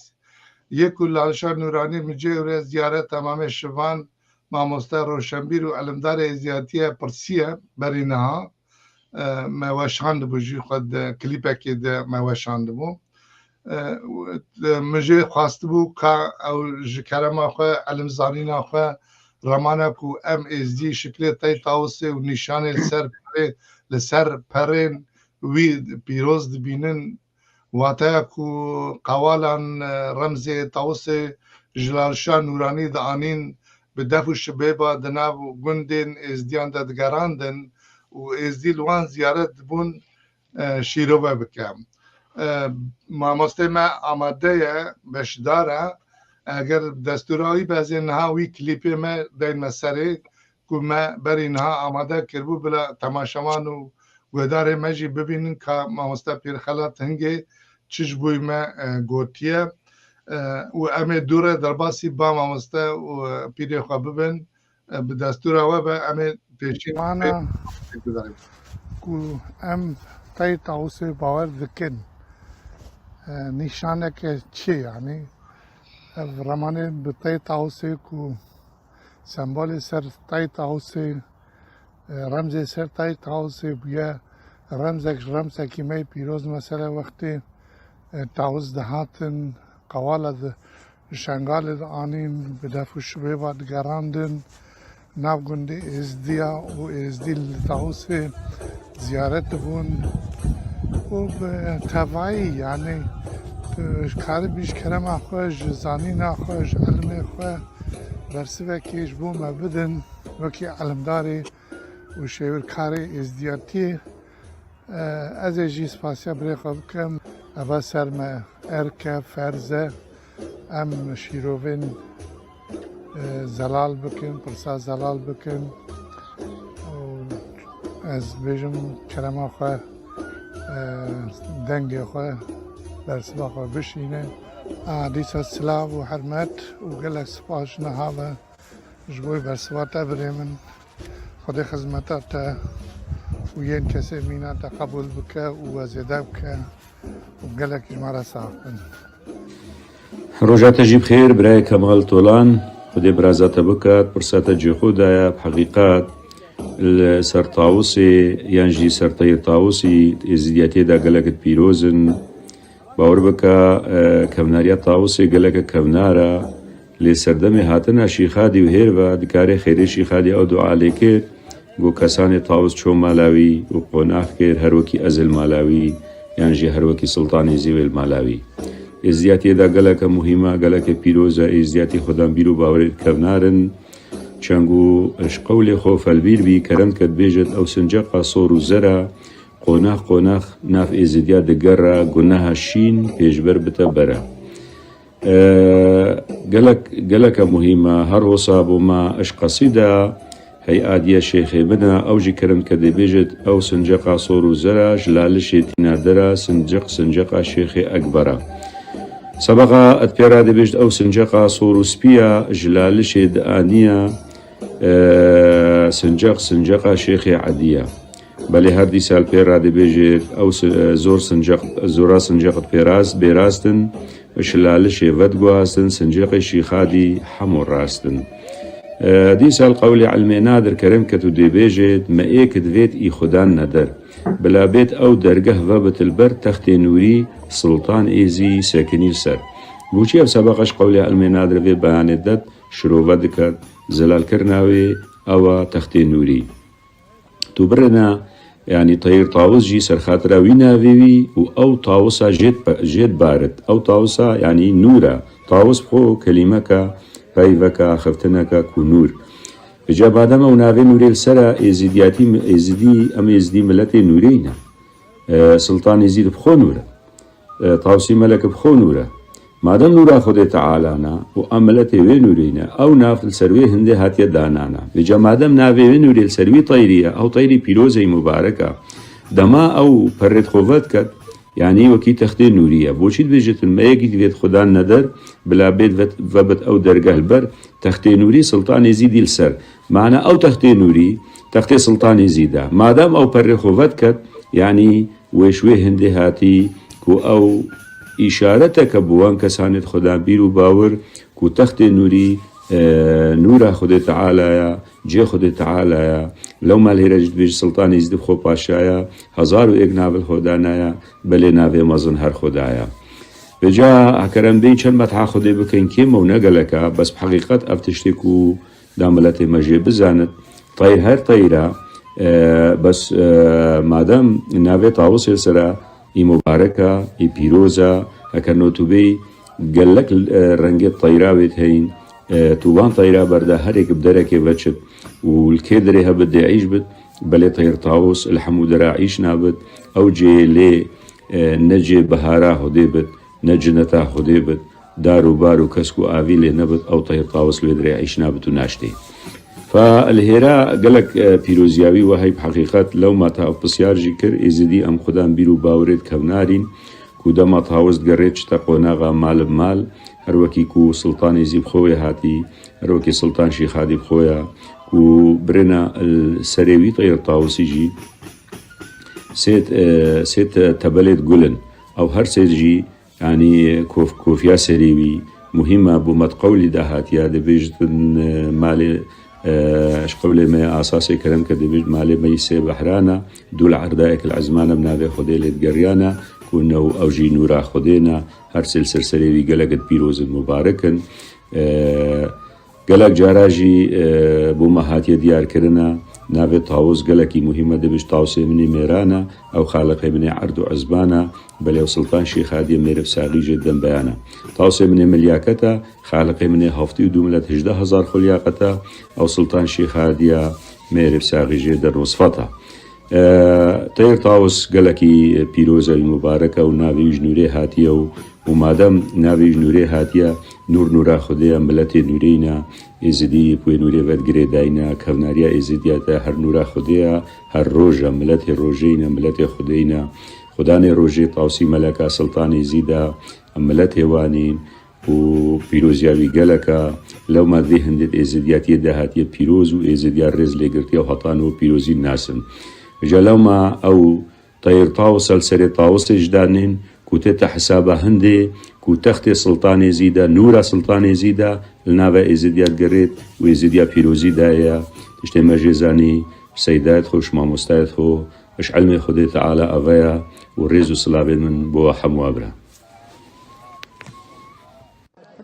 yê ku li Alişa Nûranî min cê û rê ziyaret temamê şivan mamoste roşenbîr û elimdarê êziyatiyê pirsiye berî niha. E, me weşandibû jî xwe di klîpekê de me weşandibû. E, min jê xwestibû ka ew ji kerema xwe, elimzanîna xwe, remana ku em êzdî şiklê tey tawusê û nîşanê li ser perê, li ser perên wî pîroz dibînin, wateya ku qewalan, e, remzê tawusê ji Lalşa Nûranî dianîn, bi def û şibêba di nav gundên êzdiyan de digerandin û êzdî li wan ziyaret dibûn, e, şîrove bike. E, mamostê me amade ye, beşdar e. Eger destûra wî be, ez ê niha wî klîpê me deyme serê ku me berî niha amade kiribû, bila temaşevan û guhdarê me jî bibînin ka mamoste Pîr Xelat hingê çi ji bo me, e, gotiye. E, û em ê dû re derbasî ba mamoste û, e, pîrê xwe bibin. E, bi destûra we be, em ê pêşî Mana pê- ku em tey tawusê bawer dikin. E, nîşaneke çi, yanî? Ev remanê bi tey tawusê ku sembolê ser tey tawusê, e, remzê ser tey tawusê bûye, remzek ji remsekî me yê pîroz, mesele wextê, e, tawus dihatin, qewala di Şengalê dianîn, bi def û şibêba digerandin nav gundê Êzdiya û Êzdî li Tawusê ziyaret dibûn û bi tevayî, yanî, tu karibî ji kerema xwe, ji zanîna xwe, ji ilmê xwe bersivekê ji bo me bidin wekî ilimdarê û şêwirkarê êzdiyatiyê. E, ez ê jî spasiya birê xwe bikim. Eva ser me erk e, ferz e. Em şîrovên, e, zelal bikin, pirsa zelal bikin. Û ez bêjim kerema xwe, e, dengê xwe, bersiva xwe bişîne. A, dîsa silav û hurmet û gelek spas ji niha ve. Ji bo bersiva te birê min, Xwedê xizmeta te û yên kesê mîna te qebûl bike û we zêde bike û gelek ji me re sax bin. Roja te jî bi xêr, birayê Kemal Tolan. Xwedê biraza te bikat, pirsa te cihê xwe daye, bi heqîqet li ser Tawusê yan jî ser teyê Tawusî êzidiyatiyê de gelek pîroz in. Bawer bike, e, kevnariya Tawusê geleke kevnar e, lê serdemê hatina Şîxadî û hêr ve dikare xêrê Şîxadî ew dua lê kir, Got, kesanê tawis çû mala wî û qonax kir, her wekî ez li mala wî, yan jî her wekî Siltan Êzî wê li mala wî. Êzdiyatiyê de geleke muhîm e, geleke pîroz e, êzdiyatî xwedan bîr û bawerê di kevnar in. Çengo ji qewlê xwe felbîr bî, kerem dike dibêjit, ew sinceqa sor û zer e, qonax qonax nav êzidiya digere, guneha şîn pêşber bite bere. E, gelek, geleke muhîm e, her wisa bo me, eş qesîde hey adiye şêxê min e, ew jî kerem dike dibêjit, ew sinceqa sor û zer e, ji lalişê tîna der e, sinceq, sinceqa şêxê ekber e. Sebeqa et pê re dibêjit, ew sinceqa sor û spî ye, ji lalişê dianiye, e, sinceq, sinceqa şêxê edî ye. Belê her dîsa li pê re dibêjit, ew si-, e, zor sinceq, zora sinceq di pê rast, bê rast in, ji lalişê vediguhastin, sinceqê şîxadî hemû rast in. E, dîsa li qewlê ilmê nadir kerem ket û dê bêjit, me ê ki divêt î xudan neder. Bila bêt ew dergeh vebit li ber textê nûrî, Siltan Êzî sekinî li ser. Boçî ev sebeqa ji qewlê ilmê nadir vê beyanê det, şirove diket, zelalkirina wê ew e textê nûrî. Tu birêne, yanî Teyr Tawis jî serxatira wî navê wî û ew tawisa jê dipe-, jê dibarit. Ew tawisa, yanî nûr e. Tawis bi xwe kelîmeke, peyveke, xiftineke ku nûr. Vêca madem ew navê nûrê li ser e, êzidiyatî, êzidî, em êzidî miletê nûrê ne. E, Siltan Êzî bi xwe nûr e. E, Tawsî Melek bi xwe nûr e. Madem nûra Xwedê Teala ne û em miletê wê nûrê ne, ew nav li ser wê hindê hatiye danana. Vêca madem navê wê nûrê li ser wî teyrî ye, ew teyrî pîroz ê mubarek e. Dema ew perrê xwe vediket, yanî wekî textê nûrî ye. Boçî dibêjit, me yekî divêt xudan neder, bila bêt vet-, vebit ew dergeh li ber, textê nûrî Siltan Êzîdî li ser. Mana ew textê nûrî, textê Siltan Êzîd e. Madem ew perrê xwe vediket, yanî wê ji wê hindê hatî ku ew îşareteke bi wan kesanê di xwedan bîr û bawir ku textê nûrî, e, nûra Xwedê Teala ya, cê Xwedê Teala ya. Lewma li hêre jî dibêjî Siltan Êzîd bi xwe paşa ya, hezar û êk nav li xwe danaya, belê navê mezin her Xweda ya. Vêca heker em bên çend metha Xwedê bikin kêm e û ne gelek e, bes bi heqîqet ev tiştê ku da miletê me jê bizanit. Teyr her teyr e, e, bes, e, madem navê Tawusê li ser e, î mubarek e, î pîroz e, heker notûbê gelek, e, rengê teyra wê heyîn, e, tu van teyra berda her êk bi derekê veçit û li kê derê hebit dê îş bit, belê teyr Tawus li hemû dera îş nabit, ew cê lê, e, ne cê bihara Xwedê bit, ne cineta Xwedê bit, dar û bar û kesk û avî lê nebit, ew teyr Tawus li wê derê îş nabit û naştê. Fa li hêra gelek, e, pîroziya wî we hey bi heqîqet lewma te ev pisyar jî kir, êzidî em xudan bîr û bawerê di kevnarîn, ku dema Tawus digerê çite qonaxa mal bi mal, her wekî ku Siltan Êzî bi xwe wê hatî, her wekî Siltan Şîxadî bi xwe ya, ku birêna li serê wî teyr Tawusî jî sê, e, sê te-, tebelê di gul in. Ew her sê jî, yanî kof-, kofiya serê wî muhîm e, bo me di qewlî de hatiye, dibêjin, e, malê, e, ji qewlê me asasê kerem ke dibêjin, malê me yî sê behran e, dû li erdayek li ezman e, bi navê Xwedê lê digeriyane, ku new ew jî nûra Xwedê ne, her sê li ser serê wî gelek di pîroz in, mubarek in. E, Gelek cara jî, e, bo me hatiye diyarkirine, navê Tawus gelekî muhîm e, dibêjin Tawusê min ê mêran e, ew xaliqê min ê erd û ezman e, belê ew Siltan Şîxadiyê mêrif saxî jê dembeyan e. Tawusê min ê milyaket e, xaliqê min ê heftê û du milet hejdeh hezar xwe liyaqet e, ew Siltan Şîxadiya mêrif saxî jê dernosfet e. E, Teyr Tawus gelekî pîroz e, wî mubarek e û navê wî ji nûrê hatiye û, û madem navê wî ji nûrê hatiye, nûr nûra Xwedê ye, miletê nûrê ne, êzidî bi wê nûrê ve girêdayî ne, kevnariya êzidiya te her nûra Xwedê ye, her roj e, miletê rojê ne, miletê Xwedê ne. Xudanê rojê Tawsî Meleka Siltan Êzîd e, em miletê wan în. û pîroziya wî gelek e. Lewma vê hindê di êzidiyatiyê de hatiye pîroz û êzidiya rêz lê girtiye û heta niha pîrozî nasin. Vêca lewma ew teyr Tawus e, li serê Tawusê jî danên ku tête hesaba hindê ku textê Siltan Êzîd e, nûra Siltan Êzîd e, li nava êzidiya digerêt û êzidiya pîrozî daye. Tiştê me jê zanî, seydayet xwe, ji mamostayet xwe, ji ilmê Xwedê Teala eve ye û rêz û silavên min bo we hemû bira.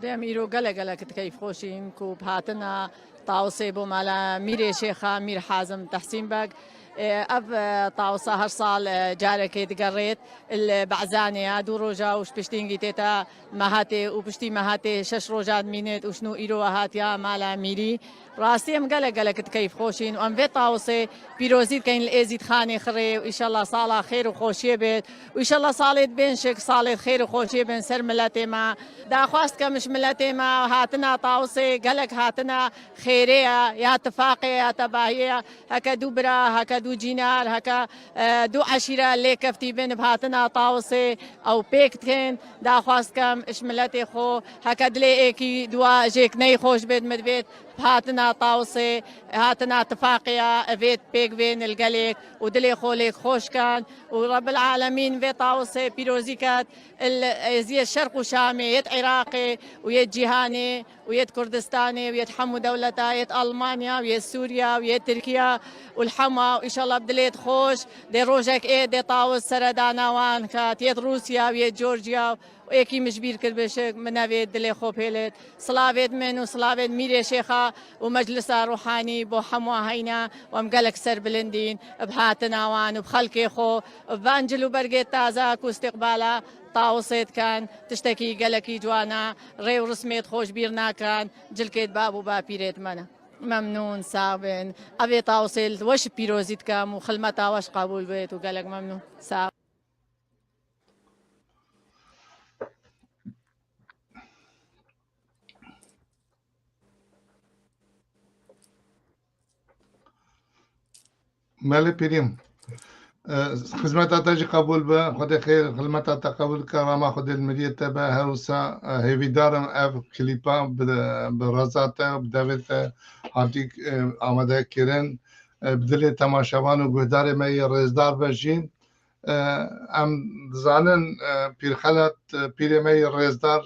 Em îro gelek gelek di keyfxweşîn ku bi hatina Tawusê bo mala Mîrê Şêxa, Mîr Hazim Tehsîn Beg. E, ev, e, Tawusa her sal, e, carekê digerêt. Li Bezanê ya du roja û ji piştî hingî tête mehetê û piştî mehetê şeş roja dimînêt û ji nû îro hatiya mala Mîrî. Rastî em gelek gelek di keyfxweşîn û em vê Tawusê pîrozî dikeyn li Êzîdxanê Xirê û îşallah sala xêr û xweşiyê bêt û îşallah salêt bên şik, salêt xêr û xweşiyê bên ser miletê me. Daxwaz dikem ji miletê me hatina Tawusê gelek hatina xêrê ye, ya tifaqê ye, ya tebahiyê ye. Heke du bira, heke du cînar, heke, e, du eşîre lê keftî bin bi hatina Tawusê ew pêk dikin. Daxwaz dikem ji miletê xwe heke dilê êkî dua jêk neyxweş bêt, min divêt bi hatina Tawusê, hatina tifaqê ya, evêt pêk bên li gelêk û dilê xwe lêk xweş ken û Rebbil Alemîn vê Tawusê pîrozî ket. Li êziyê Şerq û Şamê, yêt Iraqê û yêt cîhanê û yêt Kurdistanê û yêt hemû dewleta, yêt Almanya û yêt Sûriya û yêt Tirkiya û li hema û îşallah bi dilêt xweş dê rojek ê dê Tawus seredana wan kat, yêt Rûsya û yêt Georgiya û êkî min ji bîr kir bêşik, min nevêt dilê xwe pêlêt. Silavêt min û silavêt Mîrê Şêxa û Meclisa Ruhanî bo hemûa heyna û em gelek serbilindîn bi hatina wan û bi xelkê xwe, bi van cil û bergê taze ku îstîqbala Tawusê dikin, tiştekî gelekî ciwana, rê û rismêt xwe ji bîr nakin, cilkêt bab û bapîrêt me ne. Memnûn, sax bin. Evê Tawusê li we ji pîrozî dikim û xilmeta we ji qebûl bêt û gelek memnûn. Sax. Belê pîrîm. E, xizmeta te jî qebûl be. Xwedê xêr xizmeta te qebûl ke. Rama Xwedê li miriyê te be. Her wisa, e, hêvîdar im ev klîpa bi, bi reza te, bi devê te hatî, e, amade kirin. E, bi dilê temaşevan û guhdarê me yê rêzdar be jî. E, em dizanin, e, Pîr Xelat, e, pîrê me yê rêzdar,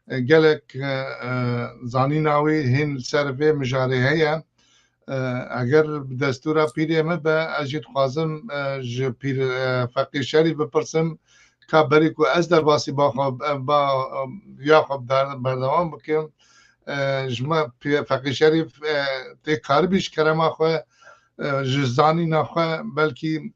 e, gelek, e, e, zanîna wî hîn li ser vê mijarê heye. E, eger bi destûra pîrê min be, ez jî dixwazim, e, ji Pîr, e, Feqî Şerîf bipirsim, ka berî ku ez derbasî ba xwe, e, ba, e, ya xwe ber-, berdewam bikim. E, ji me Pî-, Feqî Şerîf, e, tê karibî ji kerema xwe, e, ji zanîna xwe, belkî,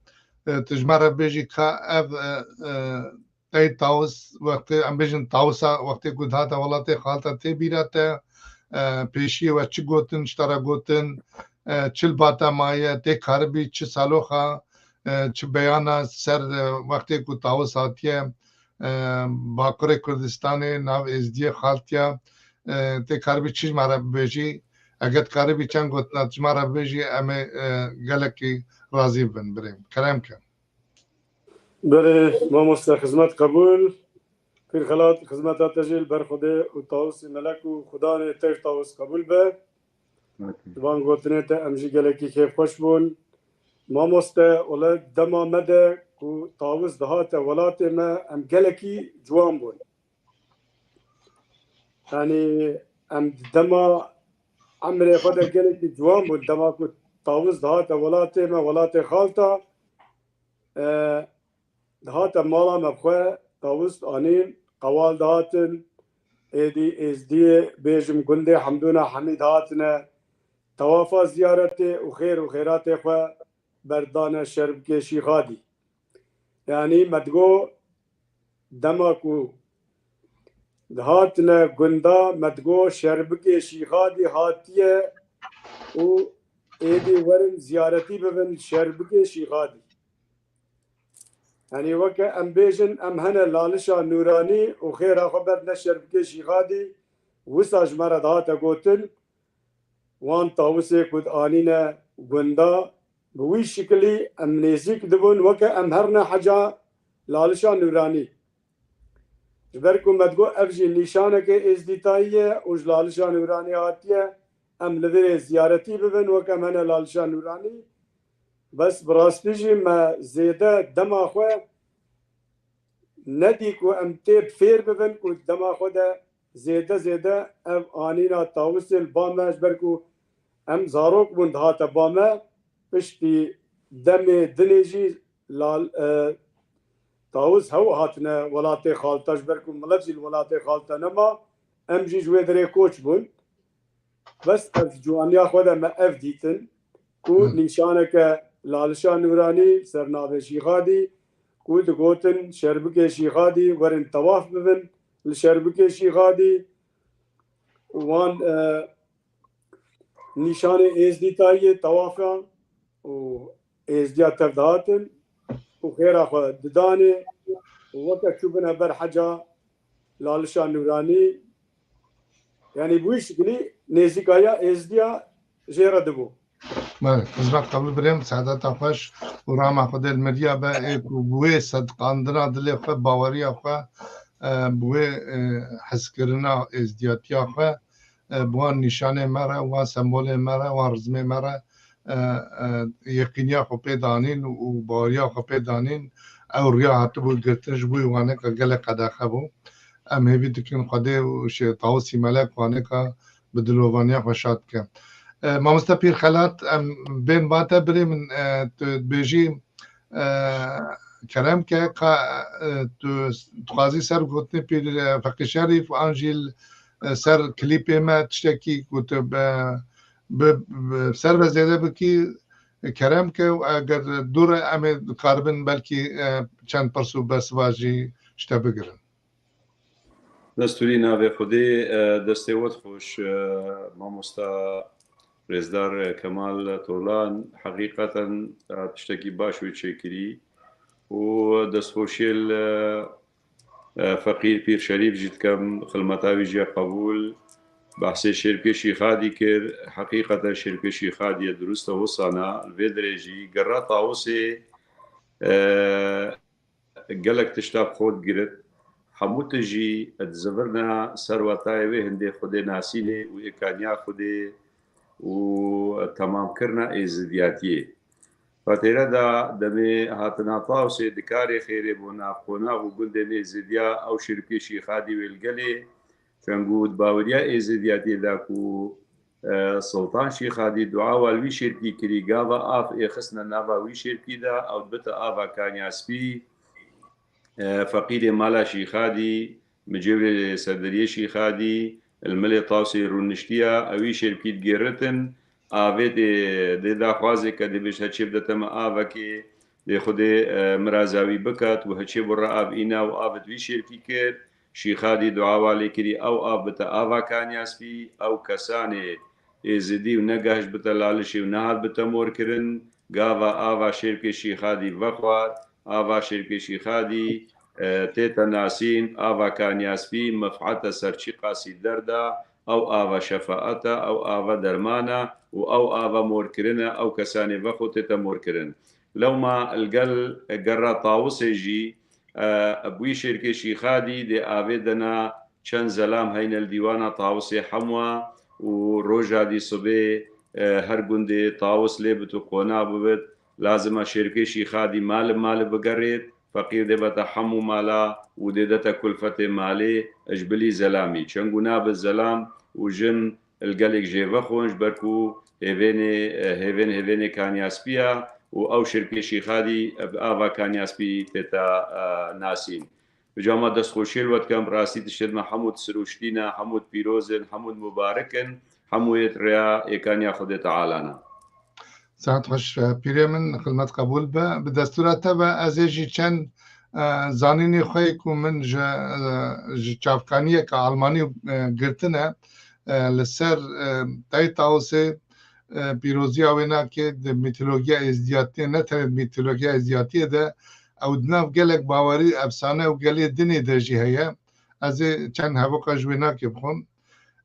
e, tu ji me re bêjî ka ev, e, e, Ey Tawus, wextê, em bêjin Tawusa, wextê ku dihate welatê xalta tê bîra te, e, pêşiyê we çi gotin, ji te re gotin, e, çi li ba te maye, tê karibî çi saloxa, e, çi beyana ser, e, wextê ku Tawus hatiye, e, Bakurê Kurdistanê, nav Êzdiyê xaltiya, e, tê karibî çi ji me re bibêjî? Eger dikaribî çend gotina ji me re bibêjî, em ê, e, gelekî razî bibin birê. Kerem ke. Belê mamoste, xizmet qebûl. Pîr Xelat, xizmeta te jî li ber Xwedê û Tawusê Melek û Xudanê Teyr Tawus qebûl be. Di van gotinê te em jî gelekî kêfxweş bûn. Mamoste, wele dema me de ku Tawus dihate welatê me, em gelekî ciwan bûn. Yanî em di dema emrê xwe de gelekî ciwan bûn. Dema ku Tawus dihate welatê me, welatê xalta, e, dihate mala me bi xwe, Tawus anîn, qewal dihatin, êdî êzdiyê bêjim gundê Hemdûna Hemîd hatine, tewafa ziyaretê û xêr û xêratê xwe berdane Şerbikê Şîxadî. Yanî me digo dema ku dihatine gunda, me digo Şerbikê Şîxadî hatiye û êdî werin ziyaretî bibin Şerbikê Şîxadî. Yanî weke em bêjin, em hene Lalişa Nûranî û xêra xwe berdine Şerbikê Şîxadî, wisa ji me re dihate gotin, wan Tawusê ku dianîne gunda, bi wî şikilî em nêzîk dibûn, weke em herine heca Lalişa Nûranî. Ji ber ku me digot ev jî nîşaneke êzdîtayî ye û ji Lalişa Nûranî hatiye, em li virê ziyaretî bibin, weke em hene Lalişa Nûranî. Bes bi rastî jî me zêde dema xwe nedî ku em tê bi fêr bibin ku dema xwe de zêde zêde ev anîna Tawusê li ba me, ji ber ku em zarok bûn dihate ba me, piştî demê dinê jî lal, e, Tawus hew hatine welatê xalta, ji ber ku milet jî li welatê xalta nema, em jî ji wê derê koç bûn. Bes ev ciwaniya xwe de me ev dîtin ku Hı. nîşaneke Lalişa Nûranî ser navê Şîxadî ku digotin şerbikê Şîxadî werin tewaf bibin li şerbikê Şîxadî wan, e, nîşanê êzdîtayiyê tewafa û êzdiya tev dihatin û xêra xwe didanê û weke çûbine ber heca Lalişa Nûranî, yanî bi wî şikilî nêzîkaya êzdiya jê re dibû. Belê, xizmet qebûl birêm, saedeta xweş û rama Xwedê li meriya be, ê ku bi wê sediqandina dilê xwe, baweriya xwe, e, bi wê, e, hezkirina êzdiyatiya xwe, e, bi wan nîşanê me re, wan sembolê me re, wan rizmê me re, e, e, yeqîniya xwe pê danîn û baweriya xwe pê danîn, ew riya hatibû girtin, ji bo wê waneka gelek qedexe bû. Em hêvî dikin Xwedê û şê tawusî melek waneka bi dilovaniya xwe şad bike. E, Mamoste Pîr Xelat, em bên ba te birê min, e, tu dibêjî, e, kerem ke, ka, e, tu dixwazî ser gotinê Pîr, e, Feqî Şerîf an jî, e, ser klîpê me tiştekî ku tu bi, bi, bi ser ve zêde bikî, e, kerem ke, eger dûr e, em ê dikaribin belkî, e, çend pirs û bersiva jî ji te bigirin. Destûrî navê Xwedê, e, destê we xweş, e, mamosta rêzdar, e, Kemal Tolan, heqîqeten, e, tiştekî baş wê çêkirî û destxweşiyê li, e, e, Feqîr Pîr Şerîf jî dikem, xilmeta wî jî ye qebûl. Behsê Şêrpê Şîxadî kir, heqîqeten Şêrpê Şîxadî ye, dirust e, wisana, li vê dirê jî gerra Tawusê, e, gelek tişta bi xwe digirit. Hemû tişt jî dizivirne ser wetayê wê hindê Xwedê nasînê û êkaniya Xwedê û temamkirina êzidiyatiyê. Fatêre de demê hatina Tawsê dikarê xêrê bo nav qonax û gundên êzidiya ew şirkê Şîxadî wê li gelê, çengû di baweriya êzidiyatiyê de ku e, Sultan Şîxadî dua wa li wî şêrkî kirî, gava av ê xistine nava wî şêrkî de, ew dibite ava Kanyaspî, e, feqîrê mala Şîxadî, micêvrê sediriyê Şîxadî, li milê Tawsê rûniştiya, ew wî şêrkî digêritin, avê dê, dê daxwazê ke dê bêje çê bidete me avekê, dê Xwedê, e, miraza wî biket û heçê bo re av îna û av di wî şêrkî kir. Şîxadî dua wa lê kirî, ew av bite ava Kanyaspî, ew kesanê êzidî û negehişt bite Lalişê û nehat bite mor kirin, gava ava şêrkê Şîxadî vexwar, ava şêrkê Şîxadî, e, tête nasîn, ava Kanyaspî mef'ete ser çî qasî derda, ew ava şefaet e, ew ava derman e û ew ava mor kirin e, ew kesanê vexwe tête mor kirin. Lewma li gel gerra Tawusê jî, e, bi wî şêrkê Şîxadî dê avê dena çend zelam heyne li dîwana Tawusê hemwa û roja dî sibê, e, her gundê Tawus lê bit û qona bibit. Lazim e şêrkê Şîxadî mali mali bigerêt, feqîr dê bete hemû mala û dê dete kulfetê malê ji bilî zelamî. Çengû nabe zelam û jin li gelek jê vexwin, ji ber ku hêvênê, hêvên hêvênê Kanyaspî ya û ew şirkê Şîxadî bi ava Kanyaspî tête, e, nasîn. Bi cama destxweşiyê li we dikem, rastî tiştê me hemû di sirûştî ne, hemû di pîroz in, hemû di mubarik in, hemû yê di rêya êkaniya Xwedê Teala ne. Saet xweş, e, pîrê min, xilmet qebûl be. Bi destûra te be, ez ê jî çend, e, zanînê xwe yê ku min ji, e, ji çavkaniyeke almanî, e, girtine, e, li ser, e, Tayê Tawusê, e, pîroziya wê nake di mîtolojiya êzdiyatiyê, ne tenê di mîtolojiya êzdiyatiyê de, ew di nav gelek bawerî, efsane û gelê dinê de jî heye. Ez ê çend hevoka ji wê nake bixwim,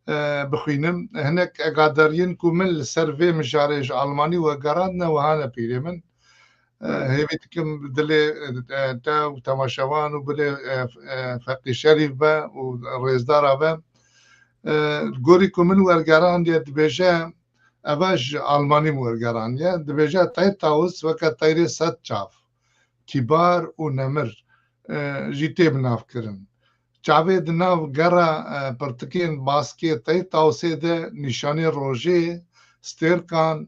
e, bixwînim. Hinek egaderiyên ku min li ser vê mijarê ji Almanî we gerandine, wiha ne pîrê min. E, hêvî dikim dilê, e, te û temaşevan û bilê, e, e, Feqî Şerîf be û rêzdara be. E, gorî ku min wergerandiye dibêje, eva ji Almanî min wergerandiye, dibêje tey tawus weke teyrê sed çav, kîbar û nemir, e, jî tê binavkirin. Çavê di nav gera, e, pirtikên baskê tey tawusê de nîşanê rojê, stêrkan,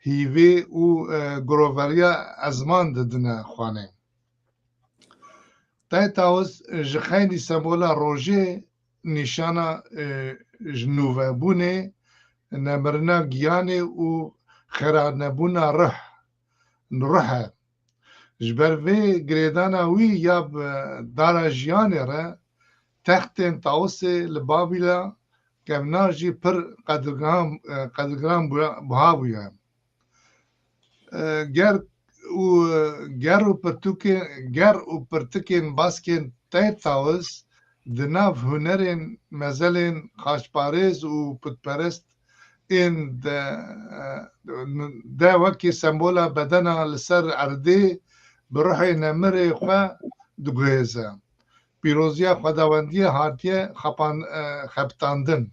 hîvê û, e, giroveriya ezman didine xwanê. Tey tawus ji xeynî sembola rojê nîşana, e, ji nûvebûnê, nemirina giyanê û xeranebûna ruh, ruh e. Ji ber vê girêdana wî ya bi dara jiyanê re, textên Tawusê li Babîla kevna jî pir qedirgiran, e, qedirgiran bûya-, buha bûye. E, ger û, ger û pirtûkê-, ger û pirtikên baskên Tey Tawus di nav hunerên mezelên xaçparêz û putperest ên de, de wekî sembola bedena li ser erdê bi ruhê nemirê xwe diguhêze. Pîroziya xwedawendiyê hatiye xepan-, e, xebitandin.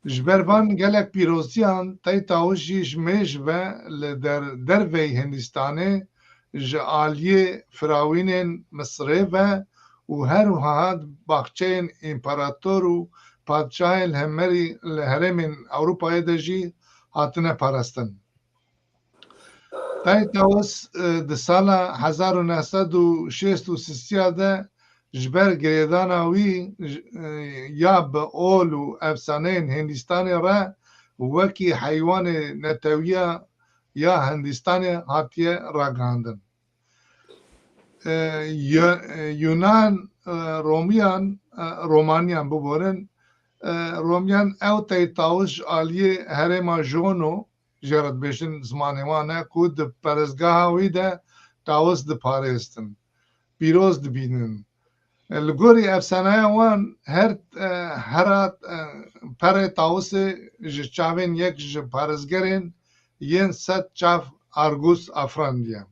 Ji ber van gelek pîroziyan, Tey Tawus jî ji mêj ve li der-, derveyî Hindistanê ji aliyê firawînên Misirê ve û her wiha baxçeyên împarator û padşahên hemerî li herêmên Ewropayê de jî hatine parastin. Tey Tawus, e, di sala hezar û neh sed û şêst û sisiya de ji ber girêdana wî, j-, e, ya bi ol û efsaneyên Hindistanê re wekî heywanê netewiya ya Hindistanê hatiye ragihandin. E, Yo-, e, Yunan, e, Romiyan, e, Romaniyan biborin, e, Romiyan ew Tey Tawus ji aliyê herêma Jono, jê re dibêjin zimanê wan e, ku di perestgeha wî de Tawus diparêstin, pîroz dibînin. E, li gorî efsaneya wan her, e, hera, e, perê Tawusê ji çavên yek ji parêzgerên yên sed çav Argus afirandiye.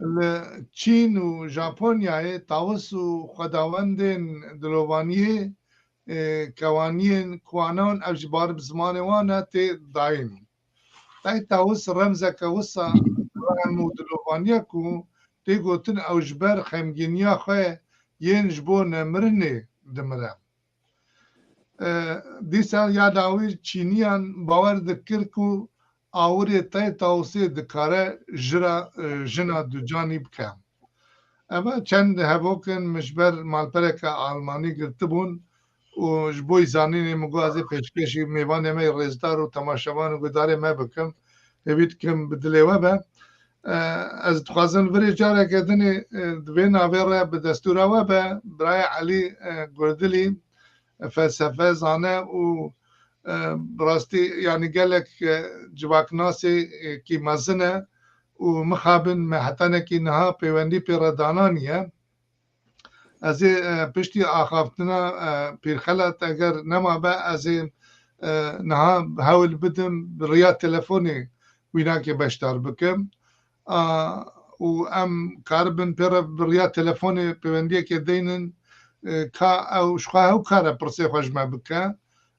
Li Çîn û Japonyayê Tawus û xwedawendên dilovaniyê, e, kewaniyên kuanan, ev jî bar bi zimanê wan e, tê dayîn. Tey Tawus remzeke wisa rehm û dilovaniye ku tê gotin ew ji ber xemgîniya xwe yên ji bo nemirinê dimire. E, dîsa ya dawî Çîniyan bawer dikir ku awirê Tey Tawusê dikare jira, e, jina ducanî bike. Eva çend hevok in min ji ber malpereke Almanî girtibûn û ji bo zanînê min got ez ê pêşkêşî mêvanê me yê rêzdar û temaşevan û guhdarê me bikim. Hêvî dikim bi dilê we be. E, ez dixwazim virê careke dinê, e, di vê navê re bi destûra we be, birayê Elî, e, Gurdilî, e, felsefe zane û, e, bi rastî, yanî gelek, e, civaknasê, e, kî mezin e û mixabin me hetanekî niha pêwendî pê re dananiye. Ez ê, e, piştî axaftina, e, Pîrxelat eger nemabe, ez ê, e, niha hewl bidim bi riya telefonê wînakê beşdar bikim. A, û em karibin pê re bi riya telefonê pêwendiyekê deynin, e, ka ew ji xwe hew kare pirsê xwe ji me bike.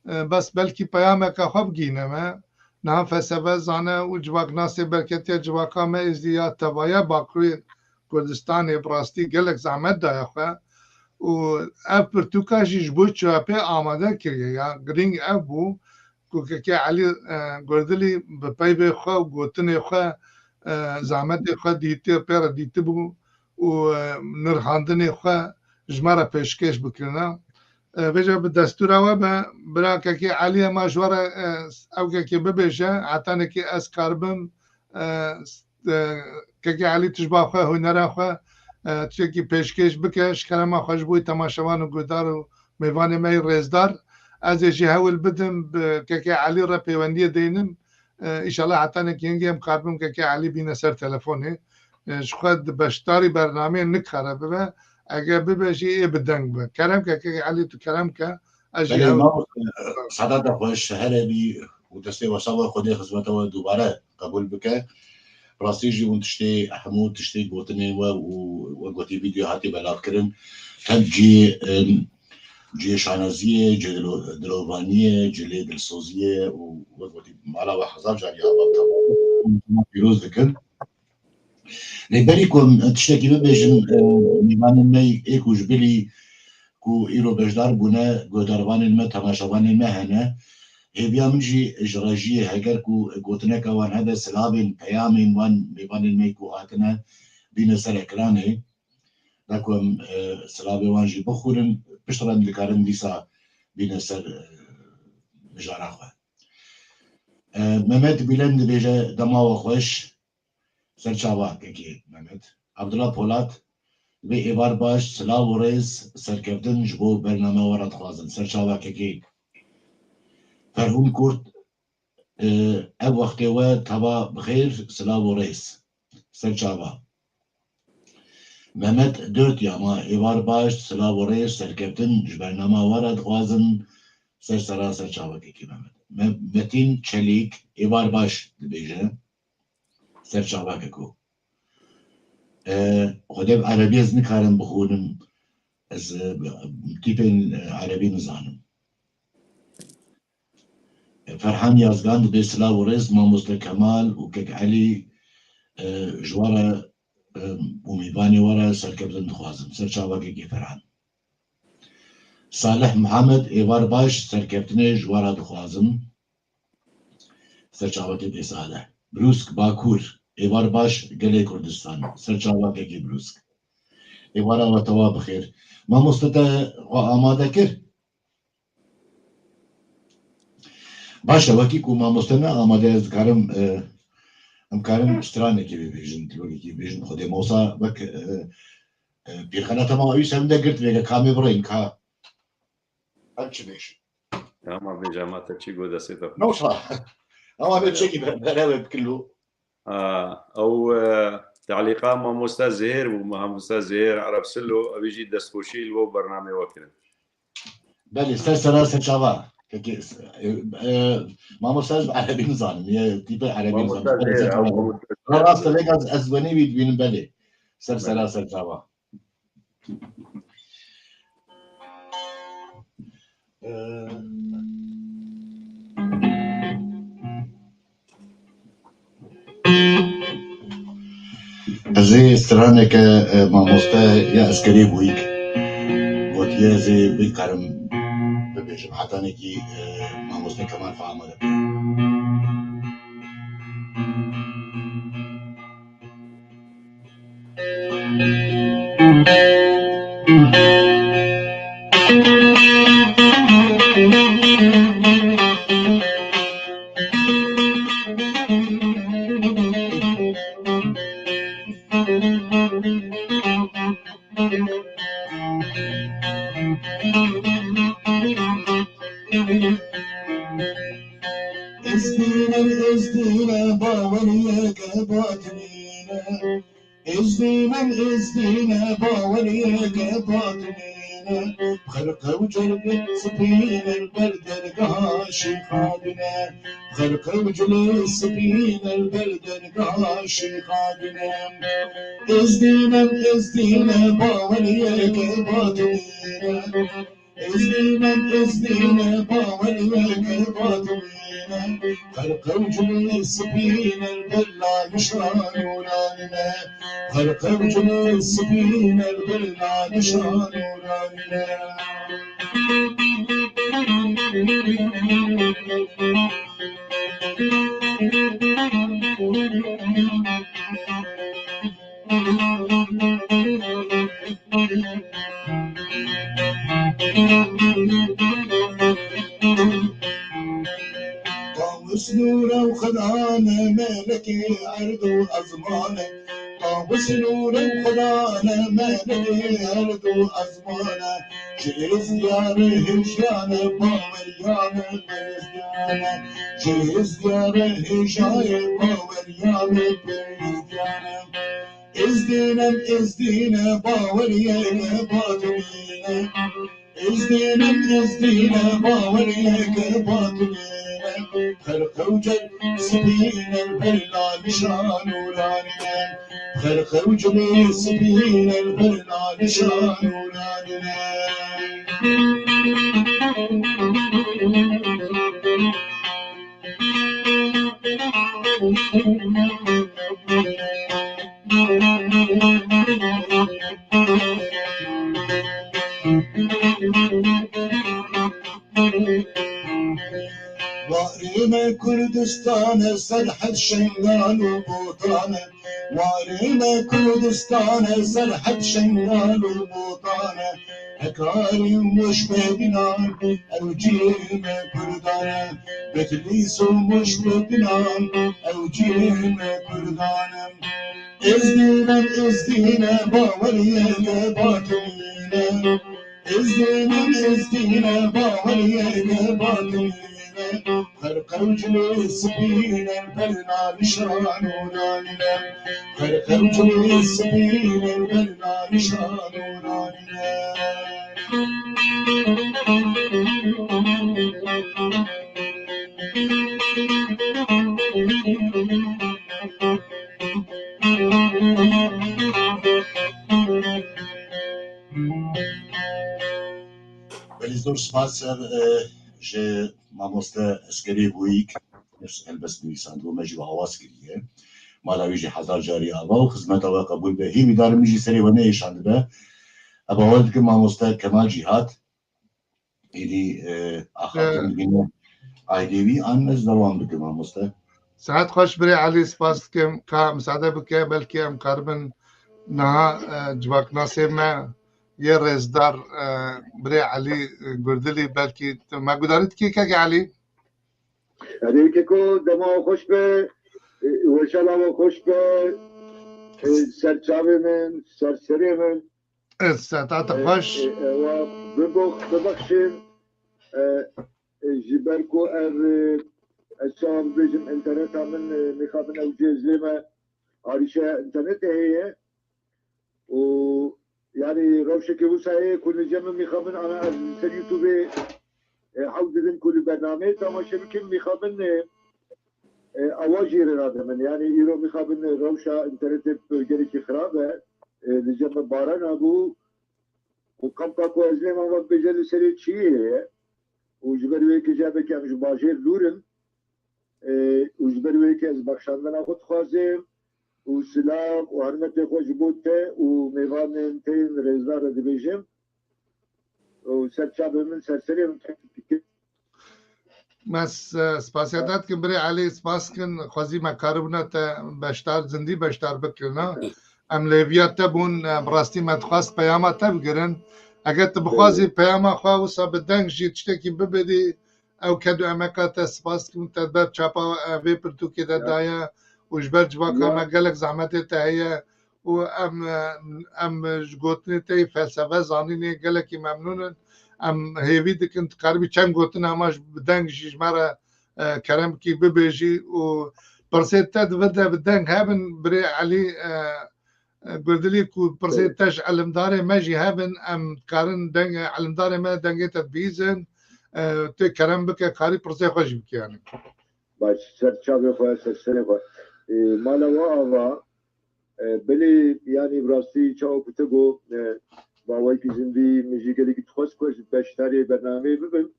E, bes belkî peyameke xwe bigihîne me. Niha felsefe zane û civaknasê berketiye civaka me êzdî ya tevaya Bakurê Kurdistanê bi rastî gelek zehmet daye xwe û ev pirtûka jî ji bo çapê amade kiriye. Ya girîng ev bû ku Kekê Elî, e, Gurdilî bi peyvê xwe û gotinê xwe, e, zehmetê xwe dîtî, pê re dîtibû û, e, nirxandinê xwe ji me re pêşkêş bikirina. E, vêca bi destûra we be, bira Kekê Elî, ema ji we re, e, ew kekê bibêje, hetanekî ez karibim, e, e, Kekê Elî tu ji ba xwe, hunera xwe, e, tiştekî pêşkêş bike, ji kerema xwe ji bo temaşevan û guhdar û mêvanê me yê rêzdar. Ez ê jî hewl bidim bi Kekê Elî re pêwendiyê deynim. E, îşallah hetanekî hingê em karibin Kekê Elî bîne ser telefonê. E, ji xwe di beşdarî bernameyê nikare bibe. Eger bibe jî ê bi deng be. Kerem ke Kekê Elî, tu kerem ke. Ez jî Belê, hewl mamoste, saeta te xweş, here bî û destê we sax be, Xwedê xizmeta we dubare qebûl bike. Rastî jî hûn tiştê, hemû tiştê gotinên we û we gotî vîdeo hatî belavkirin. Hem cihê, em, cihê şanaziyê, cihê dilo-, dilovaniyê, cihê dilsoziyê û we gotî mala we hezar carî ava bike. Hûn pîroz dikin. Lê berî ku em tiştekî bibêjin, e, mêvanên me ê ku ji bilî ku îro beşdar bûne, guhdarvanên me, temaşevanên me hene. Hêviya min jî ji rejiyê, heger ku gotineka wan hebe, silavên, peyamên wan mêvanên me ku hatine bîne ser ekranê. da ku em, e, silavê wan jî bixwînin, piştre em dikarin dîsa bîne ser, e, mijara xwe. E, Mehmet Bîlen dibêje, dema we xweş, ser çava kekê Mehmet. Abdullah Polat, dibê êvar baş, silav û rêz, serkeftin ji bo bername we re dixwazin. Ser çava kekê. Ferhûn Kurt, e, ev wextê we tava bi xêr, silav û rêz. Ser çava. Mehmet Dört Yama, êvar baş, silav û rêz, serkeftin ji bernama we re dixwazin. Ser sera ser çava kekê Mehmet. Me-, Metin Çelîk, êvar baş dibêje. Ser çava keko. E, Xwedê bi erebî ez nikarim bixwînim. Ez, e, tîpên, e, erebî nizanim. Ferhan Yazgan dibê silav û rêz mamoste Kemal û kek Elî, e, ji we re, e, û mîvanê we re serkeftin dixwazim. Ser çavakekê Ferhan. Salih Mihemed, êvar baş, serkeftinê ji we re dixwazim. Ser çavakekê Salih. Brûsk Bakur, êvar baş, gelê Kurdistan. Ser çavakekê Brûsk. Êvara we tewa bi xêr. Mamoste te xwe amade kir? Baş e, wekî ku mamoste ne amade, ez dikarim, e, em karin stranekê bibêjin, dîrokekê bibêjin. Xwedê mosa wek, e, e, pîrxana tema wî ser min de girt vêge, ka em ê birêyin, ka em çi bêjin? Tamam, bêje, ma te çi got destê te xweş. Mosa. Ama bê çekî ber-, berewe bikilo. A, ew, e, te'lîqa mamoste Zihêr bû, mamoste Zihêr Ereb Silo, ew jî destxweşî li bo bernameyê we kirin. Belê, ser sera ser çava. Kekê, e, e, mamoste ez erebî nizanim, ye, tîpê erebî nizanim. Mamoste Zihêr, ew mamoste Zihêr. Rast e, vêga ez, ez wenê wî dibînim, belê. Ser sera ser çava. Ez ê straneke, e, mamoste ya Eskerê Bûyîk gotiye, ez ê bikarim bibêjim. Hetanekî, e, mamoste Kemal Fa amade bike. Ezdîne, ezdîne, baweriyeke batinîne. Ezdîne, ezdîne, baweriyeke batinîne. Xerqe û celê spîne ber dergeha şîxadine. Xerqe û celê spîne ber dergeha şîxadine. Ezdîne, ezdîne, baweriyeke batinîne. Ezdîne, ezdîne, baweriyeke batinîne. Xerqe û cilê spîne li ber lalişa nûranine. Xerqe û cilê spîne li ber lalişa nûranine. Tawus nûr û xidane, melekê erd û ezmane. Tawus nûr û xidane, melekê erd û ezmane. Ji êzdiyarê hêjayê baweriyane, êzdiyane. Ji êzdiyarê hêjayê baweriyane, êzdiyane. Ezdîne, ezdîne, baweriyeke batinîne. Ezdîne, ezdîne, baweriyeke batinîne. Xerqe û cel spîne li ber lalişa nûranine. Xerqe û cilê spîne li ber lalişa nûranine. Warê me Kurdistan e, serhed Şengal û Botan e. Warê me Kurdistan e, serhed Şengal û Botan e. Hekarî û Mûş bedinan, ew cihê me Kurdan e. Bedlîs û Mûş bedinan, ew cihê me Kurdan e. Êzdî ne, Êzdî ne, baweriyeke batilî ne. Êzdî ne, Êzdî ne, baweriyeke batilî ne. Qerqew cilê spî ne, berna nişan û nanî ne. Qerqew cilê spî ne, berna nişan û nanî ne. Belê zor spas ser, e, ji mamoste Eskerê Bûyîk, helbest nivîsandibû, me jî bi awaz kiriye. Mala wî jî hezar carî ava û xizmeta we qebûl be. Hîvîdar im min jî serê we neêşandibe. Ez bawer dikim mamoste Kemal Cîhat, êdî, e, axaftin digihîne aîdê wî, an ez dewam bikim, mamoste? Saet xweş birê Elî, spas dikim. Ka misade bike, belkî em karibin niha, e, civaknasê me yê rêzdar, e, birê Elî, e, Gurdilî, belkî tu me gudarî dikî, kek Elî? Erê keko, dema we xweş be, e, weşana we xweş be, e, serçavê min, serserê min. E, saeta te xweş. E, e, wa bibix-, bibexşin, e, e, ji ber ku ev, e, ez çawa bibêjim, interneta min, e, mixabin ew cihê zilê me, arîşeya internetê heye. Û, yanî, rewşeke wisa heye ku li cem min mixabin ana ez li ser YouTubeê, e, hewl didim ku li bernameyê temaşe bikim, mixabin, e, e, ewa jî rê nade min. Yanî, îro mixabin rewşa internetê gelekî xirab e. E, li cem min barana bû û kampa ku ez lê mam ve bibêje li serê çiyê ye. Û ji ber wê yekê jî belkî em ji bajêr dûr in. E, û ji ber wê yekê ez bexşandina xwe dixwazim û silav û hurmetê xwe ji bo te û mêvanên te yên rêzdar re dibêjim. Û ser çavê min, ser serê min kek dike. Me s-, spasiya te dikim birê Elî, spas dikin, xwezî me karibûna te beşdar, zindî beşdar bikin, ha? Em lêviya te bûn, e, bi rastî me dixwest peyama te bigirin. Eger tu bixwazî peyama xwe wisa bi deng jî tiştekî bibêdî, ew ked û emeka te spas dikim, te ber çapa, e, vê pirtûkê de daye û ji ber civaka me gelek zehmetê te heye û em, e, em ji gotinê te yê felsefe, zanînê gelekî memnûn in. Em hêvî dikin, tu karibî çend gotin hema ji, bi deng jî ji me re, e, kerem bikî bibêjî û pirsê te di vir de bi deng hebin, birê Elî, e, e, Gurdilî, ku pirsê te ji elimdarê me jî hebin, em karin deng, elimdarê me dengê te dibihîzin, e, tu kerem bike, karî pirsê xwe jî bike, yanî. Baş, ser çavê xwe, ser serê xwe. E, mala we ava, e, belê, yanî bi rastî çawa ku te got, e, bi awayekî zindî min jî gelekî dixwest ku ez beşdarê bernameyê bibim.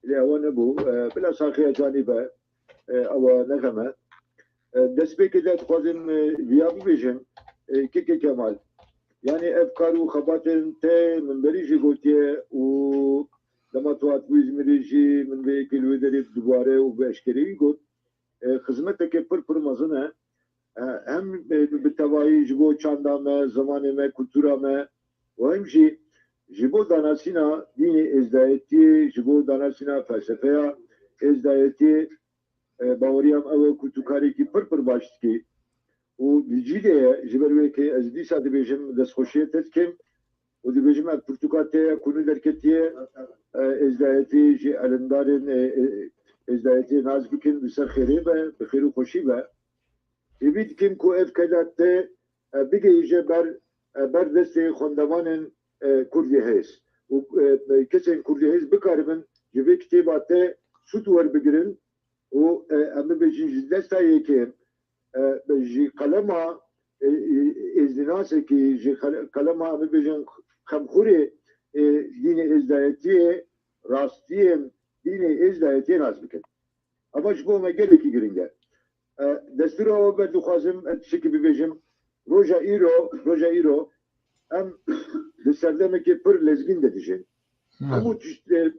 Lê ewa nebû. E, bila saxiya canî be, e, ewa ne xem e. E, destpêkê de dixwazim, e, viya bibêjim, e, Keke Kemal. Yanî ev kar û xebatên te min berî jî gotiye û dema tu hatibû Îzmîrê jî min vê yekê li wê derê bi dubare û bi eşkereyî got. E, xizmeteke pir pir mezin e. E, hem, e, bi tevayî ji bo çanda me, zimanê me, kultura me û hem jî ji bo danasîna dînê êzdayetiyê, ji bo danasîna felsefeya êzdayetiyê, e, baweriya min ew e ku tu karekî pir pir baş dikî. Û di cî de ye, ji ber wê yekê ez dîsa dibêjim destxweşiyê te dikim û dibêjim ev pirtûka te ye ku nû derketiye, e, êzdayetî jî elimdarên, e, e, êzdayetiyê nas bikin, bi ser xêrê be, bi xêr û xweşî be. Hêvî dikim ku ev keda te, e, bigihîje ber, e, ber destê xwendevanên, e, kurdîhêz û, e, kesên kurdîhêz bikaribin ji vê kitêba te sûd werbigirin û, e, em bibêjin ji desta yekê, e, ji qelema, e, e, êzdînasekî, ji qele-, qelema, em bibêjin xemxurê, e, dînê êzdayetiyê, rastiyên dînê êzdayetiyê nas bikin. Eva ji bo me gelekî giring e. E, destûra we ber dixwazim, e, tiştekî bibêjim. Roja îro, roja îro em di serdemekê pir lezgîn de dijîn. Hmm. Hemû tişt, e,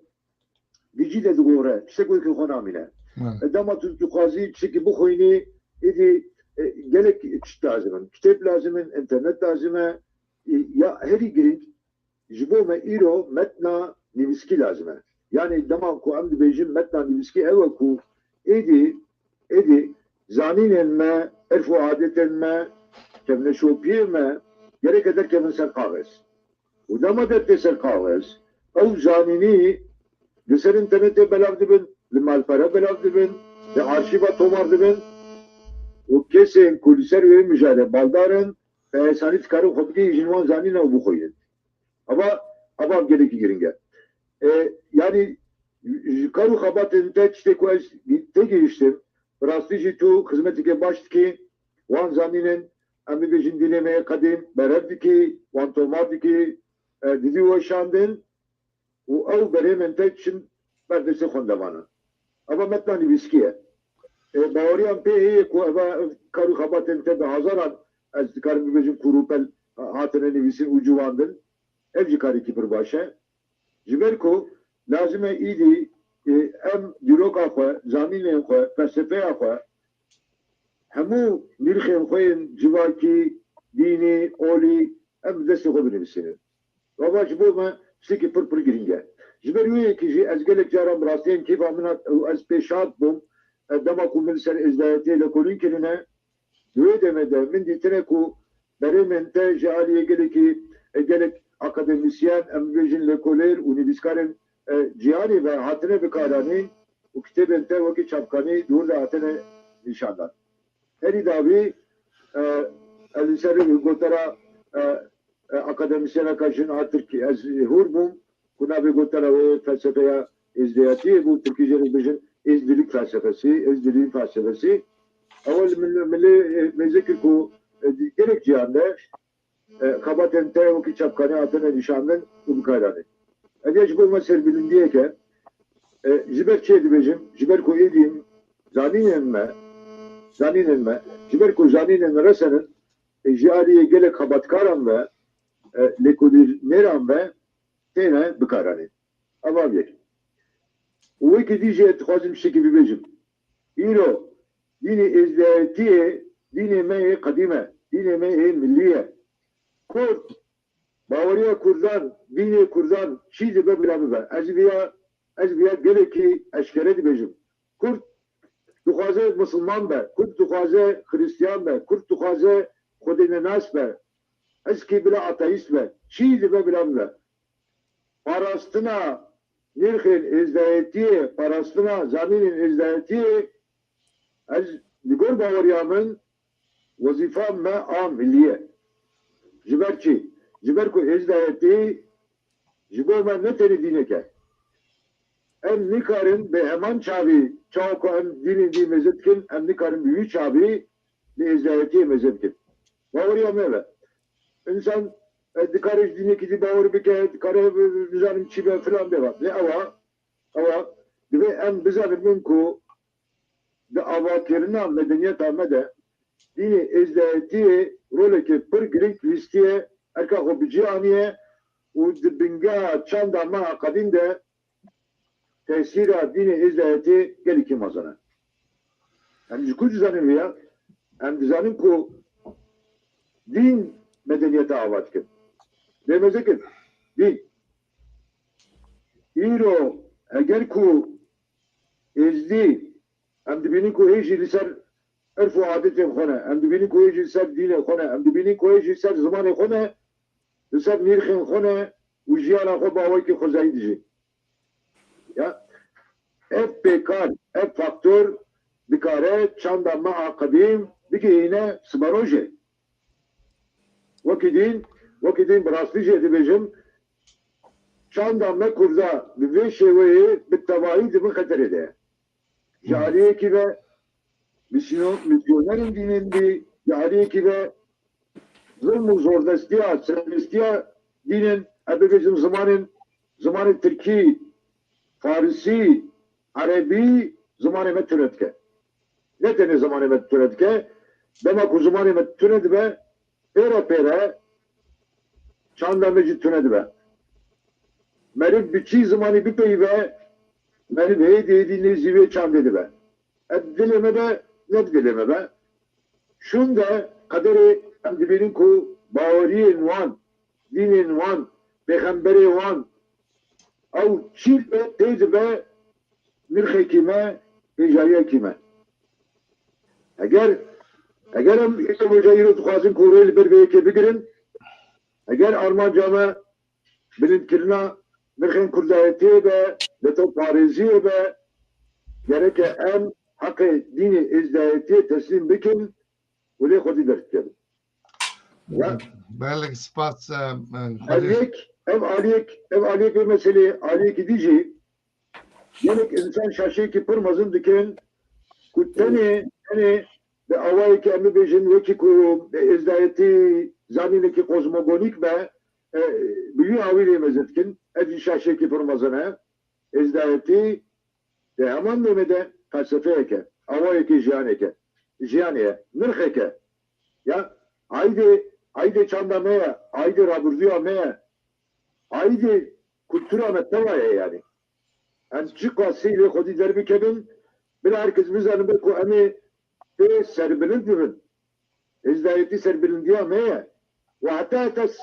di cî de digore, tiştek wekî xwe namîne. Evet. E, dema tu dixwazî tiştekî bixwînî, êdî, e, gelek tişt lazim in. Kitêb lazim in, înternet lazim e. E, ya herî girîng, ji bo me îro metna nivîskî lazim e. Yanî dema ku em dibêjin metna nivîskî ew e ku êdî, êdî zanînên me, erf û adetên me, kevneşopiyê me gereke derkevin ser kaxez. Û dema dertê ser kaxez, ew zanînî li ser înternetê belav dibin, li malpere belav dibin, li arşîva tomar dibin û kesên ku li ser wê mijarê baldar in, bi esanî dikarin xwe bigihîjin wan zanîna û bixwînin. Ava, ava gelekî giring e. E, yanî ji kar û xebatên te tiştê ku ez te gihiştim, bi rastî jî tu xizmeteke baş dikî, wan zanînên, em bibêjin dînê me yê qedîm, berev dikî, wan tomar dikî, e, didî weşandin û ew berhemên te çin ber destê xwendevanan. Eva metna nivîskî ye. E, baweriyan pê heye ku eva ev kar û xebatên te bi hezaran, ez dikarim bibêjim, kûr û pel hatine nivîsîn û ciwandin. Ev jî karekî pir baş e. Ji ber ku lazim e îdî, e, em dîroka xwe, zanînên xwe, felsefeya xwe, hemû nirxên xwe yên civakî, dînî, olî, em bi destê xwe binivîsînin. Ava ji bo me tiştekî pir pir girîng e. Ji ber wê yekê jî ez gelek caran bi rastî yên kêfa min hat û ez pê şad bûm. E, dema ku min li ser êzdayetiyê lêkolîn kirine, di wê demê de min dîtine ku berhemên te ji aliyê gelekî, e, gelek akademîsyen, em bibêjin lêkolêr û nivîskarên, e, cîhanê ve hatine bikaranîn û kitêbên te wekî çapkanî di wir de hatine nîşandan. Herî dawî, e, ez li ser gotara, e, e, akademîsyeneka jin a Tirkî, ez hûr bûm ku navê gotara wê felsefeya êzdeyatiyê bû, Tirkî jê re dibêjin êzdilik felsefesi, êzdiliğin felsefesi. Ew li min, min lê, e, mêze kir ku, e, di gelek ciyan de, e, xebatên te wekî çapkanî hatine nîşandin û bikaranîn. Ev ya ji bo me serbilindiyek e. E, ji ber çi dibêjim? Ji ber ku êdî zanînên me, zanînên me, ji ber ku zanînên me resen in, e, ji aliyê gelek xebatkaran ve, e, lêkolînêran ve têne bikaranîn. Eva yek. Û wekî dî jî ez dixwazim tiştekî bibêjim. Îro dînê êzdayetiyê dînê me yê qedîm e, dînê me yê milî ye. Kurd, baweriya Kurdan, dînê Kurdan çî dibe bila bibe. Ez viya, ez viya gelekî eşkere dibêjim. Kurd dixwaze misilman be, Kurd dixwaze xiristiyan be, Kurd dixwaze xwedênenas be, heskî bila ateîst be, çî dibe bila bibe. Parastina nirxên êzdayetiyê, parastina zanînên êzdayetiyê, ez li gor baweriya min wezîfa me a milî ye. Ji ber çi? Ji ber ku êzdayetî ji bo me ne tenê dînek e. Em nikarin bi heman çavî, çawa ku em dînên dî mêze dikin, em nikarin bi wî çavî li êzdayetiyê mêze bikin. Baweriya me be. Însan, e, dikare ji dînekî dî bawer bike, dikare, e, nizanim çi be, filan be. Lê ewa, ewa, divê em bizanibin ku di avakirina medeniyeta me de dînê êzdayetiyê roleke pir girîng lîstiye, erka xwe bi cî aniye û di bingeha çanda me a qedîm de tesîra dînê êzdayetê gelekî mezin e. Em ji ku dizanin vêya? Em dizanin ku dîn medeniyeta ava dikin. Lê mêze kir, dîn. Îro eger ku êzdî, em dibînin ku hê jî li ser erf û adetên xwe ne, em dibînin ku hê jî li ser dînê xwe ne, em dibînin ku hê jî li ser zimanê xwe ne, li ser nîrxên xwe ne û jiyana xwe bi awayekî xwezayî dijîn. Ya, ev pêkar, ev faktor dikare çanda me a qedîm bigihîne siberojê. Wekî dîn, wekî dîn bi rastî jê dibêjim, çanda me Kurda bi vê şêweyê bi tevahî di bin xeterê de ye. Ji aliyekî ve misyon-, misyonerên dînên dî, ji aliyekî ve zilm û zordestiya, serkeftiya dînên, ez bibêjim zimanên, zimanê tirkî, farisî, erebî zimanê me tune dike. Ne tenê zimanê me tune dike, dema ku zimanê me tune dibe, pêre pêre çanda me jî tune dibe. Meriv bi çi zimanî bipeyive, meriv hêdî hêdî nêzî wê çandê dibe. Ev dilê me be, ne dilê me be. Şûnde qederê em dibînin ku baweriyên wan, dînên wan, pêxemberê wan, ew çî be tê dibe nirxekî me, hêjayiyekî me. Eger, eger em îro roja îro dixwazin ku rê li ber vê yekê bigirin, eger armanca me bilindkirina nirxên kurdayetiyê be, detoparêziyê be, gereke em heqê dînê êzdayetiyê teslîm bikin û lê xwedî derdikevin. Belek spas, e, e, Ev Xwedê. Yek, ev aliyek, ev aliyek vê meselê, aliyekî dî jî gelek insan şaşeyekî pir mezin dikin ku tenê, tenê bi awayekî em bibêjin wekî ku bi êzdayetî zanînekî kozmogonîk be, e, bi wî awî lê mezin dikin. Ev jî şaşeyekî pir mezin e. Êzdayetî di heman demê de felsefeyeke, awayekî jiyaneke, jiyanê ye, nirxeke. Ya, aydê, aydê çanda me ye, aydê rabirdûya me ye, aydê kultura me teva ye yani. Em çiqasî lê xwedî derbikevin, bila her kes bizanibe ku em ê pê serbilind bibin. Êzdayetî serbilindiya me ye. Û heta heta s-,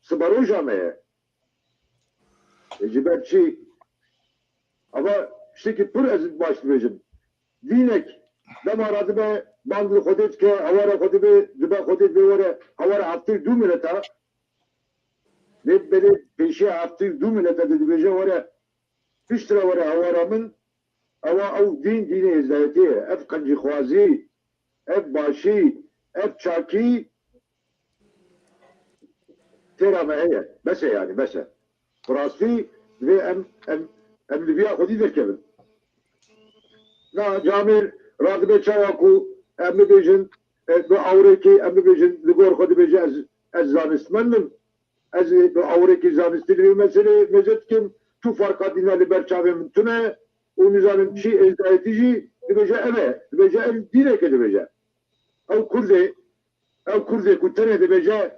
siberoja me ye. E, ji ber çi? Ama tiştekî pir ez baş dibêjim. Dînek dema radibe bang li Xwedê dike, hewara Xwedê bê, dibe Xwedê dibê were, hewara heftê û du mileta. Lê belê pêşiya heftê û du mileta de dibêje were, piştre were hewara min, ewa ew dîn, dînê êzdayetê ye. Ev qencîxwazî, ev başî, ev çakî têra me heye. Bes e yani, bes e. Bi rastî divê em, em, em li viya xwedî derkevin. Na camêr radibe çawa ku em bibêjin, e, bi awrekî em bibêjin, li gor xwe dibêje ez, ez zanistmend im. Ez ê bi awrekî zanistî li vê meselê mêze dikim. Tu farqa dîna li ber çavê min tune û nizanim çi êzdayetî jî dibêje ev e. Dibêje ev dîneke dibêje. Ew Kurdê, ew Kurdê ku tenê dibêje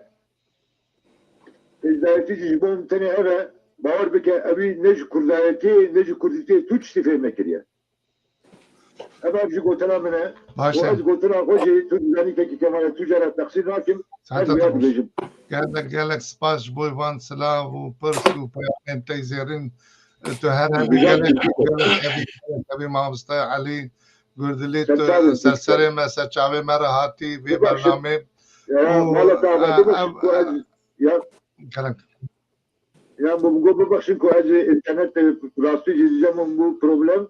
êzdayetî jî ji bo min tenê ev e, bawer bike ewî ne ji kurdayetiyê ne ji kurdîtiyê tu tiştî fêm nekiriye. Ev ev ji gotina min e. Baş e. Û ez gotina xwe jî tu dizanî kekî Kemal e, tu cara texsîr nakim. Sen Ez de wiya tamam. dibêjim. Gelek, gelek spas ji bo van silav û pirs û peyamên te zêrîn. Tu her hebî Güzel gelek, bir şey. gelek hebî, gelek hebî mamoste Elî Gurdilî, Sen tu sağ ol, ser serê me, ser çavê me re hatî vê Bak şimdi, bernamê. Ya, Û, valla tamam, e, dur bak, ev, bu ez, ya. Kerem. Ya, bu, bu, bu, bak şimdi, ku ez internet, e, rastî jî diyeceğim, bu problem.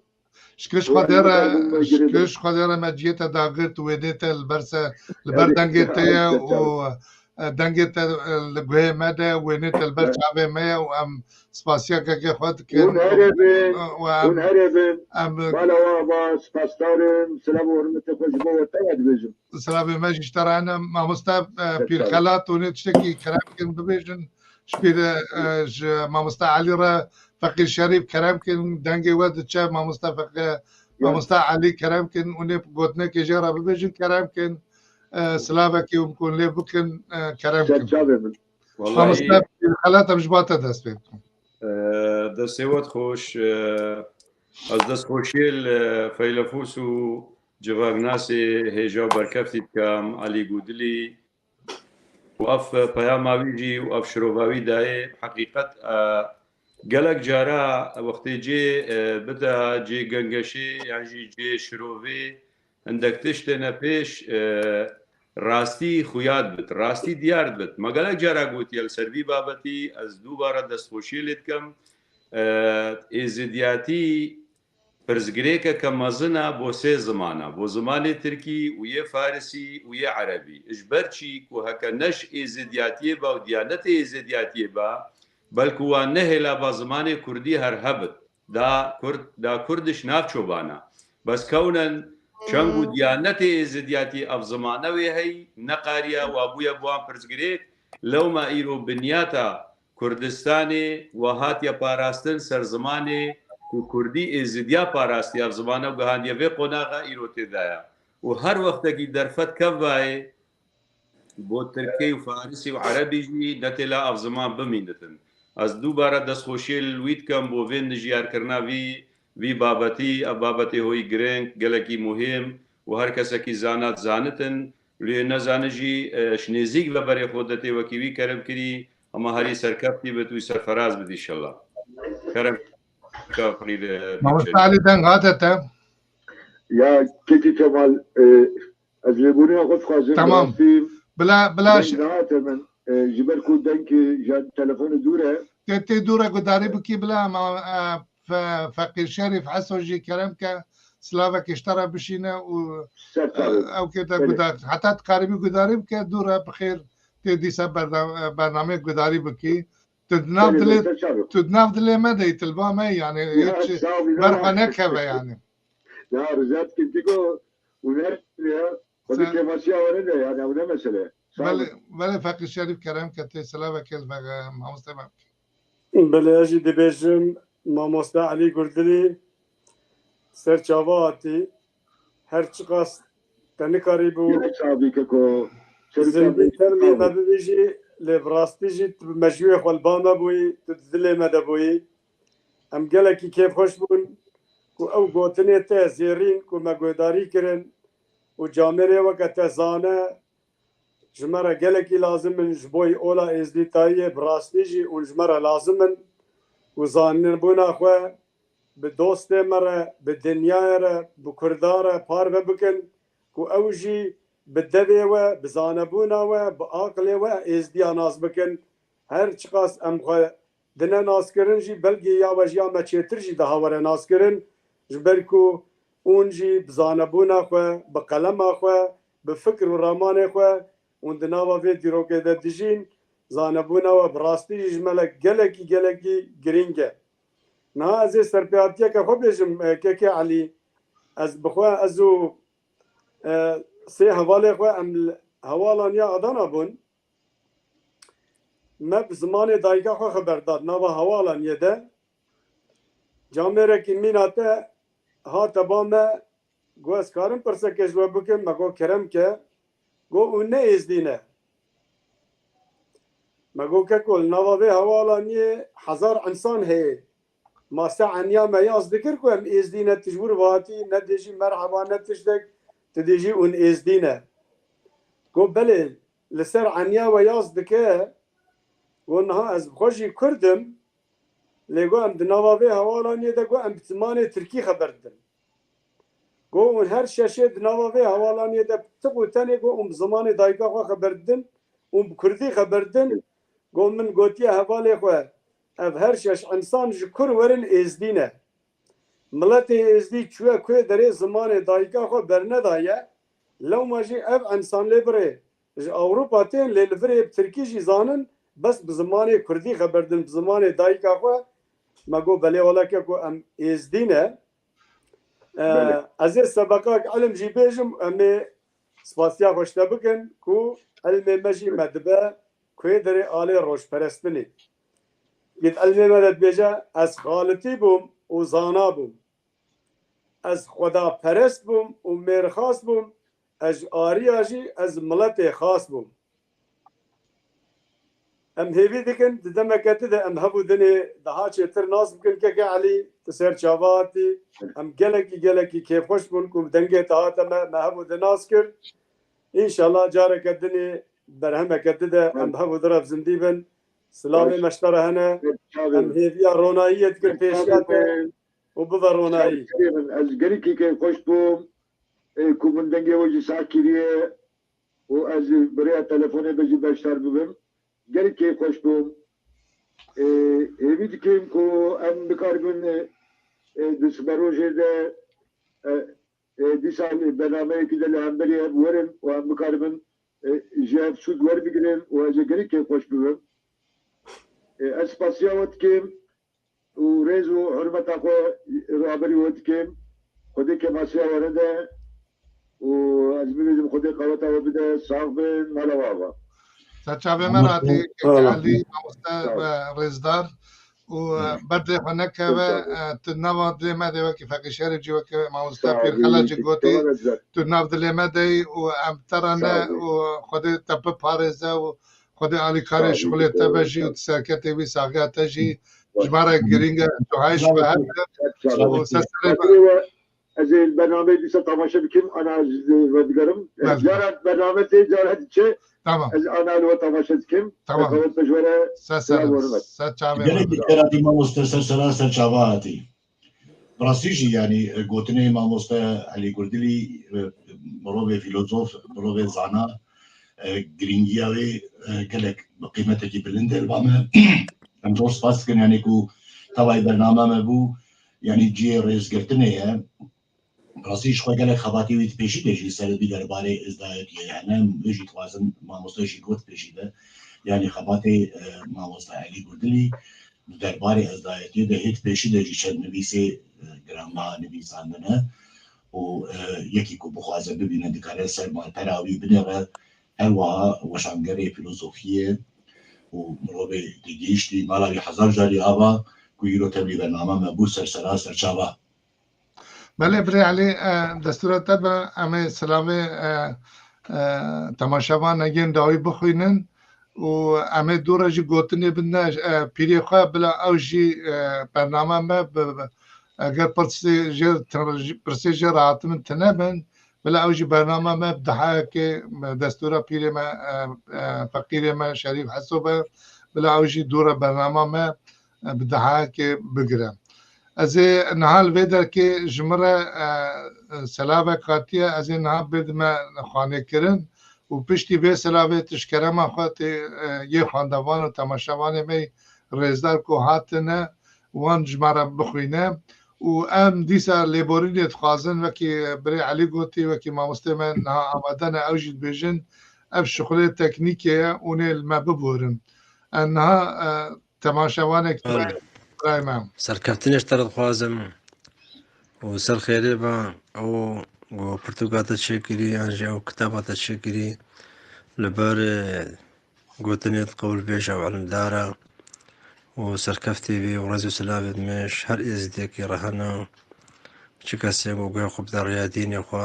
Şikir ji Xwedê re, şikir ji Xwedê re me cihê te dagirt û wênê te li ber se, li ber dengê te ye û, e, dengê te, e, li guhê me de, wênê te li ber çavê me ye û em spasiya kekê xwe dikin. Hûn here bin, û em, hûn here bin. Em Bala wa, wa, spasdar im, silav û hurmetê xwe ji bo we te re dibêjim. Silavê me jî ji te re hene, mamoste, e, Pîr Xelat, hûn ê tiştekî kerem bikin bibêjin. Ji pîr, e, ji mamoste Elî re Feqîr Şerîf kerem kin, dengê we diçe, mamoste Feqî-, Ya. mamoste Elî kerem kin, hûn ê gotinekê jê re bibêjin kerem kin, e, silavekê hûn kun lê bikin, e, kerem kin. Serçavê min. Mamoste Pîr Xelat, em ji ba te dest pê bikin. E, destê we xweş, e, ez destxweşiyê li feylefûs û civaknasê hêja û berkeftî dikim, Elî Gudilî. Û ev peyama wî jî û ev şirova wî dayê, heqîqet, e, gelek cara wextê cê, e, bide cê gengeşê yan jî cê şirovê, hindek tişt têne pêş, e, rastî xuya dibit, rastî diyar dibit. Me gelek cara gotiye li ser vî babetî, ez dubare destxweşiyê lê dikim. E, êzidiyatî pirsgirêkeke mezin e bo sê zimana, bo zimanê tirkî û yê farisî û yê erebî. Ji ber çî ku heke ne ji êzidiyatiyê be û diyanetê êzidiyatiyê be, belku wan nehêla ba zimanê kurdî her hebit. Da kurd, da kurdiş nav çobana. Bes kewnen çeng û diyanetê êzidiyatî ev zimane wê heyî, neqariya wa bûye bi wan pirsgirêk, lewma îro binyata Kurdistanê we hatiye parastin ser zimanê ku kurdî êzidiya parastiye, ev zimane û gihandiye vê qonaxa îro tê de ye. Û her wextekî derfet kevayê bo tirkî û farisî û erebî jî netêla ev ziman bimînitin. Ez dubare destxweşiyê li wî dikim bo vê nijiyarkirina vî vî babetî, ev babetê hoyî girêng, gelekî muhîm û her kesekî zana dizanitin, lê nezane jî, e, ji nêzîk ve berê xwe de tê wekî wî kerem kirî, hema herî serkeftî bit û serferaz bit înşellah. Kerem ka xwî de Mamoste Elî, deng hate te. Ya, Kekî Kemal, e, ez lêbûriya xwe dixwazim, Tamam. rastî Bila, bila deng ş- nehate min, e, ji ber ku deng, e, ji telefonê dûr e. Tê, tê dû re gudarî bikî bila, ma, e, Fe-, Feqîr Şerîf Heso jî kerem ke silavekê ji te re bişîne û, Ser e, çavê. ew kê te Belê. gudar. Heta dikaribî gudarî bike, dû re bi xêr tê dîsa berda-, e, bernameyê gudarî bikî. Tu di nav Belê, dilê, belê, ser çavê. tu di nav dilê me de yî, tu li ba me yî, yani Ya, hiç sağ ol, berxwe inanamam. nekeve yani. Ya, rica dikim, Keko, û ne ya, xwedî Sen kêfasiya were de, yani, ew ne mesele. Sağ Belê, olun. belê Feqîr Şerîf kerem ke tê silavekê li fe-, mamoste me bike. Belê, ez jî dibêjim, mamoste Elî Gurdilî ser çava hatî, her çiqas te nikarîbû Yine çavî Keko, ser zindî çavî. termê me bibêjî, lê bi rastî jî tu bi mejiyê xwe li ba me bûyî, tu di dilê me de bûyî. Em gelekî kêfxweş bûn ku ew gotinê te zêrîn ku me guhdarî kirin û camêrê weke te zane, ji me re gelekî lazim in, ji bo yî ola êzdîtayiyê bi rastî jî hûn ji me re lazim in û zanînbûna xwe bi dostê me re, bi dinyayê re, bi Kurda re parve bikin ku ew jî bi devê we, bi zanebûna we, bi aqilê we êzdiya nas bikin. Her çiqas em xwe dine naskirin jî, belkî ya we ji ya me çêtir jî daha were naskirin, ji ber ku hûn jî bi zanebûna xwe, bi qelema xwe, bi fikr û ramanê xwe hûn di nava vê dîrokê de dijîn, zanebûna we bi rastî jî ji me re gelekî, gelekî girîng e. Niha ez ê serpêhatiyeke xwe bêjim, e, Kekê Elî, ez bi xwe, ez û, e, sê hevalê xwe em li hewalaniya Adana bûn. Me bi zimanê dayika xwe xeber da di nava hewalaniyê de. Camêrekî mîna te hate ba me, got, "Ez karim pirsekê ji we bikim?" Me got, "Kerem ke." Got, "Hûn ne êzdî ne?" Me got, "Keko, li nava vê hewalaniyê hezar insan heye. Ma se eniya me yaz dikir ku em êzdî ne, tu ji wir ve hatî, ne dê jî merheba, ne tiştek, tu dê jî hûn êzdî ne." Got, "Belê, li ser eniya we yaz dike." Got, "Niha ez bi xwe jî Kurd im, lê got em di nava vê hewalaniyê de got em bi zimanê Tirkî xeber didin." Got, "Hûn her şeşê di nava vê hewalaniyê de tiq û tenê got hûn bi zimanê dayika xwe xeber didin, hûn bi Kurdî xeber didin." Got, "Min gotiye hevalê xwe, ev her şeş insan ji kur werin êzdî ne. Miletê êzdî çûye ku derê zimanê dayika xwe bernedaye, lewma jî ev insan lê birê ji Ewropa tên, lê li virê bi tirkî jî zanin, bes bi zimanê kurdî xeber din, bi zimanê dayika xwe." Me got, "Belê wele Keko, em êzdî ne." E, Belê. Ez ê sebeqak ilim jî bêjim, em ê spasiya xwe ji te bikin ku ilmê me jî me dibe ku yê derê alê rojperestinê. Yê di ilmê me de dibêje, "Ez xalitî bûm û zana bûm. Ez xwedaperest bûm û mêrxas bûm. Ez ji ariya jî ez miletê xas bûm." Em hêvî dikin, di demeke ti de em hev û dinê daha çêtir nas bikin. Keke Elî, tu ser çava hatî. Em gelekî, gelekî kêfxweş bûn ku dengê te hate me, me hev û din nas kir. Înşallah careke dinê berhemeke ti de em hev û di re bi zindî bin. Silavê Baş. me ji te re hene. Em hêviya ronahiyê dikin pêşiya te û bibe ronahî. Çavê min, ez gelekî kêfxweş bûm, e, ku min dengê we jî sah kiriye û ez bi rêya telefonê de jî beşdar bibim. Gelek kêfxweş bûm. E, hêvî dikim ku em bikaribin, e, e, di siberojê de, e, e, dîsa bernameyekî de li hemberî hev werin û em bikaribin, e, ji hev sûd werbigirin û ez ê gelek kêfxweş bibim. E, ez spasiya we dikim û rêz û hurmeta xwe raberî we dikim. Xwedê kêfasiya we nede û ez bibêjim Xwedê qeweta we bide, sax bin, mala we ava. Ser çavê me Mamoste, ratî, sağ olasın. Elî, mamoste Sağ ol. ve rêzdar û, e, Hı. berdê xwe nekeve, Sağ ol. e, tu nava dilê me de wekî Feqî Şerîf jî wekî mamoste Sağ ol. Pîr Xelacî gotî, Tamam, güzel. tu nav dilê me de yî û em te re Sağ ne ol. û Xwedê te biparêze û Xwedê alîkarê Sağ ol. şixulê te be jî û tu serketê wî saxiya te jî. Sağ ji me re girîng e. Duayê ji we hebe. Û ser serê me. Ez ê bernameyê dîsa temaşe bikim, ana ez vedigerim. Belê. Cara bername tê, cara diçe. Tamam. Ez ana li we temaşe dikim. Tamam. Qewet be ji we re. Ser serê me. Ser çavê me. Gelek dikera dî mamoste, ser sera ser çava hatî. Bi rastî jî, yanî, e, gotinê mamoste Elî Gurdilî, e, mirovê fîlozof, mirovê zana, e, girîngiya wê, e, gelek bi qîmetekî bilind e li ba me. Em zor spas dikin, yanî ku tevayî bername me bû, yanî cihê rêzgirtinê ye. Bi rastî ji xwe gelek xebatê wî di pêşî de jî li ser vî derbarê îzdayetiyê hene. Em wê jî dixwazin mamoste jî got pêşî de, yanî xebatê, e, mamoste Elî Gurdilî di derbarê îzdayetiyê de hê di pêşî de jî çend nivîsê, e, giranbiha nivîsandine û, e, yekî ku bixwaze bibîne dikare ser malpera wî binêre. Her wiha weşangerê fîlozofiyê û mirovê têgihiştî, mala wî hezar carî ava ku îro tevlî bername me bû ser sera ser çava. Belê birê Elî, e, destûra te be, em ê silavê, e, e, temaşevan Negên Dawî bixwînin û em ê dû re jî gotinê bidine, e, pîrê xwe, bila ew jî, e, bername me bi, bi, eger pirsê jê, pirsê jê re hatibin tune bin, bila ew jî bername me bi dihayekê, destûra pîrê me, e, e, feqîrê me Şerîf Heso be, bila ew jî dû re bernama me, e, bi dihayekê bigire. Ez ê niha li vê derkê ji min re, e, e, selavek hatiye, ez ê niha bidime xanêkirin û piştî vê selavê tu ji kerema xwe tê, e, yê xwendevan û temaşevanê me rêzdar ku hatine, wan ji me re bixwîne û em dîsa lêborînê dixwazin, wekî birê Elî gotî, wekî mamostê me niha amade ne, ew jî dibêjin, ev şixulê teknîkê ye, hûn ê li me biborin. Em niha, e, temaşevanek Belê. Birayê me. Serkeftinê ji te re dixwazim û ser xêrê be ew ku pirtûka te çêkirî yan jî ew kitaba te çêkirî li ber, e, gotinê di qewlbêja û ilimdara û serkeftî bî û rêz û silavê dimêş her êzidiyekî re hene. Çi kesê ku guhê xwe bide rêya dînê xwe,